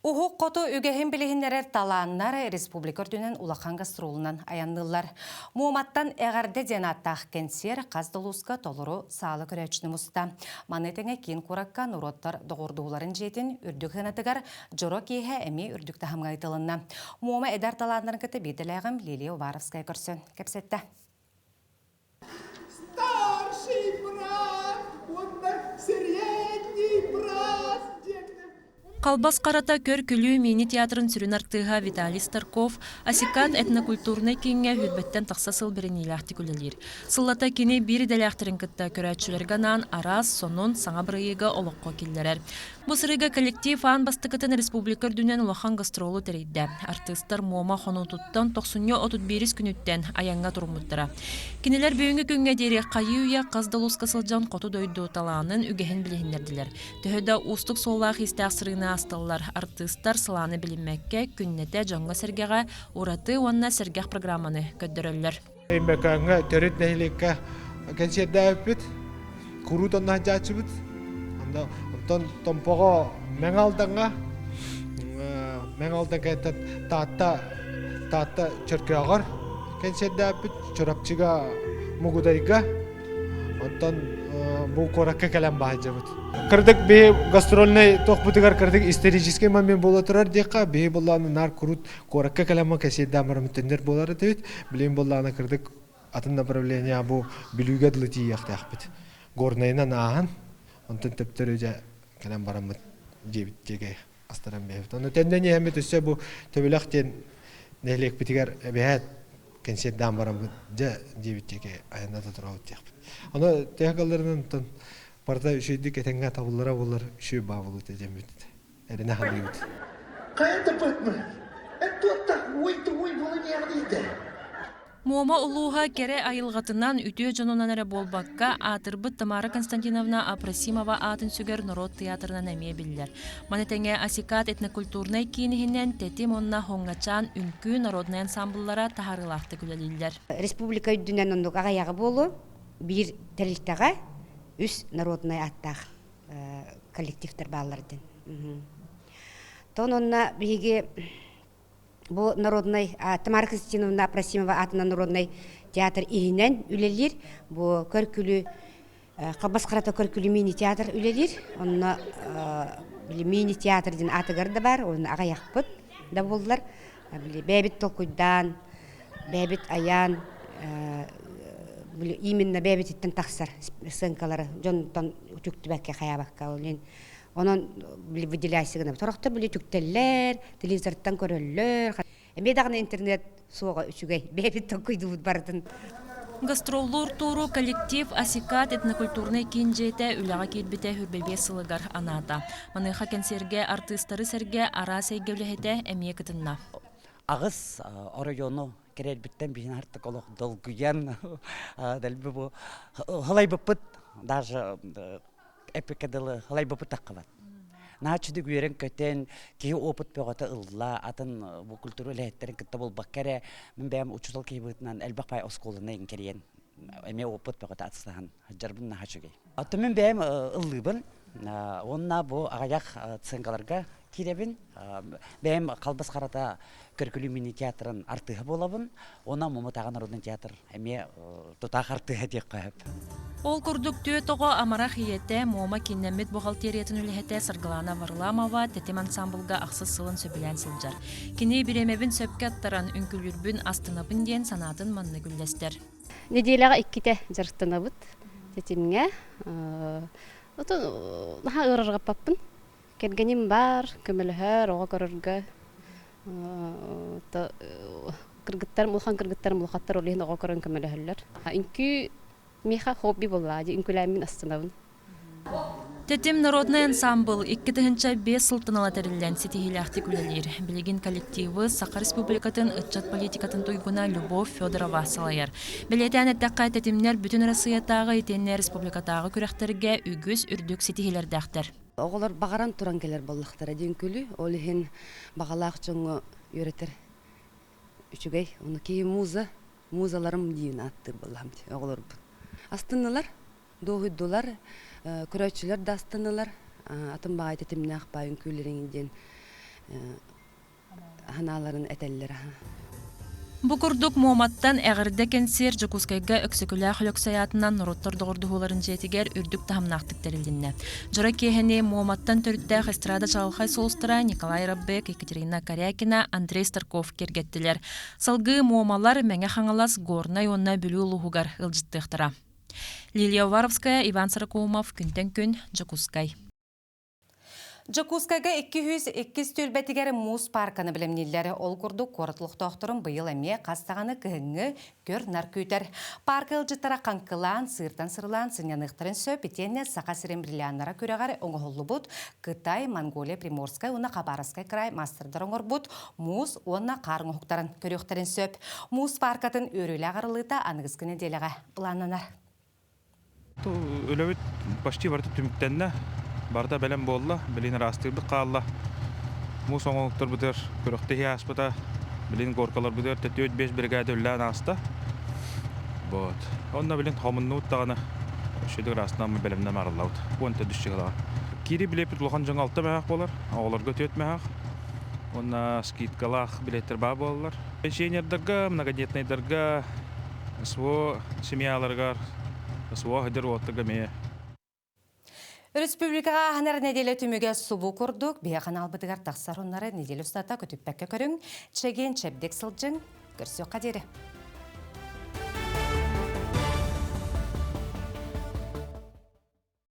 Уһук хоту үгэһин билиһиннэрэр талааннар республика үрдүнэн улахан гастролунан айанныыллар. Муоматтан эҕэрдэ диэн ааттаах кэнсиэр хас да улууска толору саала көрөөччүнү муста. Маны тэҥэ киин куоракка норуоттар доҕордууларын дьиэтин үрдүк сыанатыгар дьоро киэһэ эмиэ үрдүк таһымҥа ыытылынна. Муома эдэр талааннарын кытта биирдэлээҕим Лилия Уваровская көрсөн кэпсэттэ. Старший брат уонна средний брат диэн Халбас харата көр-күлүү мини-театрын сүрүн артыыһа Виталий Старков Асикат этнокультурнай кииҥҥэ сүүрбэттэн тахса сыл бэриниилээхтик үлэлиир. Сыллата кини биир идэлээхтэрин кытта көрөөччүлэргэ анаан араас, сонун, саҥа бырайыагы олоххо киллэрэр. Бу сырыыга коллектив аан бастакытын республика үрдүнэн улахан гастролу тэрийдэ. Артыыстар Муома хонуутуттан тохсунньу 31 күнүттэн айаҥҥа туруммуттара. Кинилэр бүгүҥҥү күҥҥэ диэри хайыы-үйэ хас да улууска сылдьан хоту дойду талаанын, үгэһин билиһиннэрдилэр. Төһө да уустук суоллаах-иистээх сырыыны аасталлар, артыыстар сылааны билиммэккэ, күннэтэ дьоҥҥо-сэргэҕэ ураты уонна сэргэх программаны көрдөрөллөр. Өймөкөөҥҥө төрүт нэһилиэккэ кэнсиэрдээбиппит, куруут онно сылдьааччыбыт. Онтон Томпоҕо Мэҥэ Алдаҥҥа, Мэҥэ Алдан кэнниттэн Таатта Таатта Чөркөөҕөр кэнсиэрдээбиппит, Чурапчыга Мугудайга, Онтон бу куоракка кэлэн баһдьабыт. Кырдык биһи гастрольнай туохпутугар кырдык исторический момент буола турар диэххэ, биһи буллааны наар курут куоракка кэлэн кэсиэрдээн баран төннөр буолар этибит. Билигин буллааны кырдык атын направление бу Бүлүүгэ дылы тиийиэхтээхпит. Горнайынан ааһан, онтон төптөрү дьэ кэлэн бараммыт диэбит диэки астаран биэбит. Ону төннөн иһэммит өссө бу Төбүлэх диэн нэһилиэкпитигэр эбэһээт кэнсиэрдээн бараммыт дьэ диэбит диэки айанната туруобут диэхпит. Ону төһө калларынан онтон барыта үчүгэйдик этэҥҥэ табыллара буоллар үчүгэй баа буолуо диэммит эрэнэ саныыбыт. Хайа таппытмын? Эн туохтах уй-тугуй булуниаҕын Муома улууһа кэрэ айылҕатынан, үтүө дьонунан эрэ буолбакка, аатырбыт Тамара Константиновна Апросимова аатын сүгэр норуот тыйаатырынан эмиэ биллэр. Маны тэҥэ Асикат этнокультурнай киин иһинэн Тэтим уонна Хоҥҥачаан үҥкүү народнай ансамбллара таһаарыылаахтык үлэлииллэр. Республика үрдүнэн оннук аҕыйаҕы буолуо. Биир тэрилтэҕэ үс народнай ааттаах коллективтар бааллар диэн. Тон онно биһиги Бу народнай Тамара Константиновна Апросимова аатынан народнай театр иһинэн үлэлиир. Бу көркүлү Халбас Харата көркүлү мини-театр үлэлиир. Онно мини-театр диэн аатыгар да бар, онно аҕыйахпыт да буоллар. Бэйэбит толкуйдаан, бэйэбит айаан, именно бэйэбититтэн тахсар сценкалары дьонтон үтүктүбэккэ хайаабакка ол Онон били выделяйся гынабыт. Сорохтор били түктэллэр, телевизортан көрөллөр. Эмиэ даҕаны интернет суоҕа үчүгэй. Бэйэбит толкуйдуубут барытын. Гастроллуур тууру коллектив Асикат этнокультурнай киин дьиэтэ үлэҕэ киирбитэ 25 сылыгар анаата. Маныаха кэнсиэргэ артыыстары сэргэ араас эйгэ үлэһитэ эмиэ кытынна. Аҕыс оройуону кэрэрбиттэн биһин артык олох долгуйан дэлби бу хылайбыппыт даже эппиккэ дылы халайбыппыт таххыбат. Наһаа үчүгэй үөрэн-көтөн, киһи опыт бөҕөтө ылла, атын бу культура үлэһиттэрин кытта буолбакка эрэ, мин бэйэм учуутал киһи быһыытынан элбэх пай оскуоланы кэрийэн. Эмиэ опыт бөҕөтө атыстаһан сылдьарбын наһаа үчүгэй. Оттон мин бэйэм ыллыыбын. Уонна бу аҕыйах сценкаларга киирэбин. Бэйэм Халбас Харата Көркүлүү мини-театрын артыыһа буолабын. Уонна Муҥутааҕы народный театр эмиэ тутаах артыыһа диэххэ сөп. Ол курдук түөрт оҕо амарах ийэтэ, Муома кииннэммит бухгалтериятын үлэһитэ Саргылана Варламова Тэтим ансаамбылга ахсыс сылын сөбүлээн сылдьар. Кини бириэмэбин сөпкө аттаран, үҥкүүлүүрбүн астынабын диэн санаатын маннык үллэстэр. Нэдиэлэҕэ иккитэ дьарыктанабыт тэтимҥэ. Отон наһаа ыарырҕаппаппын. Кэргэним баар, көмөлөһөр, оҕо көрөргө. Кыргыттарым, улахан кыргыттарым улахаттар ол иһин оҕо көрөн көмөлөһөллөр. Үҥкүү миэхэ хобби буоллаҕа дии, үҥкүүлээммин астынабын. Тэтим народнай ансаамбыл 2005 сылтан ыла тэриллэн ситиһиилээхтик үлэлиир. Билигин коллективы Саха Республикатын ыччат политикатын туйгуна Любовь Федорова салайар. Бэлиэтээн эттэххэ, тэтимнэр Бүтүн Россиятааҕы итиэннэ республикатааҕы күрэхтэргэ үгүс үрдүк ситиһиилэрдээхтэр. Оҕолор баҕаран туран кэлэр буоллахтара диэн күлүү. Ол иһин баҕалаах дьоҥҥо үөрэтэр үчүгэй. Ону киһи муза, музаларым диэн ааттыыр буоллаҕым дии оҕолорбун. Астыннылар, дуоһуйдулар, көрөөччүлэр да астыннылар. Атын баҕайы тэтимнээх баай үҥкүүлэриҥ диэн санааларын этэллэр. Бу курдук Муоматтан эҕэрдэ кэнсиэр Дьокуускайга Өксөкүлээх Өлөксөй аатынан норуоттар доҕордоһууларын дьиэтигэр үрдүк таһымнаахтык тэрилиннэ. Дьоро киэһэни Муоматтан төрүттээх эстрада чаҕылхай сулустара Николай Раббек, Екатерина Корякина, Андрей Старков киэргэттилэр. Салгыы Муомалар Мэҥэ Хаҥалас, Горнай уонна Бүлүү улууһугар ыалдьыттыахтара. Лилия Уваровская, Иван Сорокоумов, Күнтэн күн, Дьокуускай. Дьокуускайга 202 түөлбэтигэр муус паарканы бэлэмнииллэр. Ол курдук куорат олохтоохторун быйыл эмиэ хас даҕаны кыһыҥҥы көр-нар күүтэр. Паарка ыалдьыттара хаҥкылаан, сыыртан сырылаан сынньаныахтарын сөп итиэннэ Саха сирин бриллианнара күрэҕэр оҥоһуллубут Кытай, Монголия, Приморскай уонна Хабаровскай край маастардар оҥорбут муус уонна хаар оҥоһуктарын көрүөхтэрин сөп. Муус пааркатын үөрүүлээх арыллыыта аныгыскы нэдиэлэҕэ былааннанар. Үлэбит почти барыта түмүктэннэ, барыта бэлэм буолла, билигин ыраастыырбыт хаалла. Муус оҥоһуктарбытыгар күрэхтэһии ааспыта, билигин горкаларбытыгар 4-5 биригээдэ үлэлээн ааста. Вот. Онно билин хомуннубут даҕаны үчүгэй ыраастаан бэлэмнээн арыллабыт. Уон төрдүс чыгылаҕа. Киири билиэппит улахан дьоҥҥо алта мөһөөх буолар, оҕолорго түөрт мөһөөх. Уонна скидкалаах билиэттэр баар буолаллар. Пенсионердарга, многодетнайдарга СВО семьяларыгар, СВО сылдьар уолаттарга эмиэ. Республикаҕа аһанар нэдиэлэ түмүгэ субу курдук биһи ханаалбытыгар тахсар оннары неделя устата көтүппэккэ көрүҥ, чэгиэн чэбдик сылдьыҥ, көрсүөххэ диэри.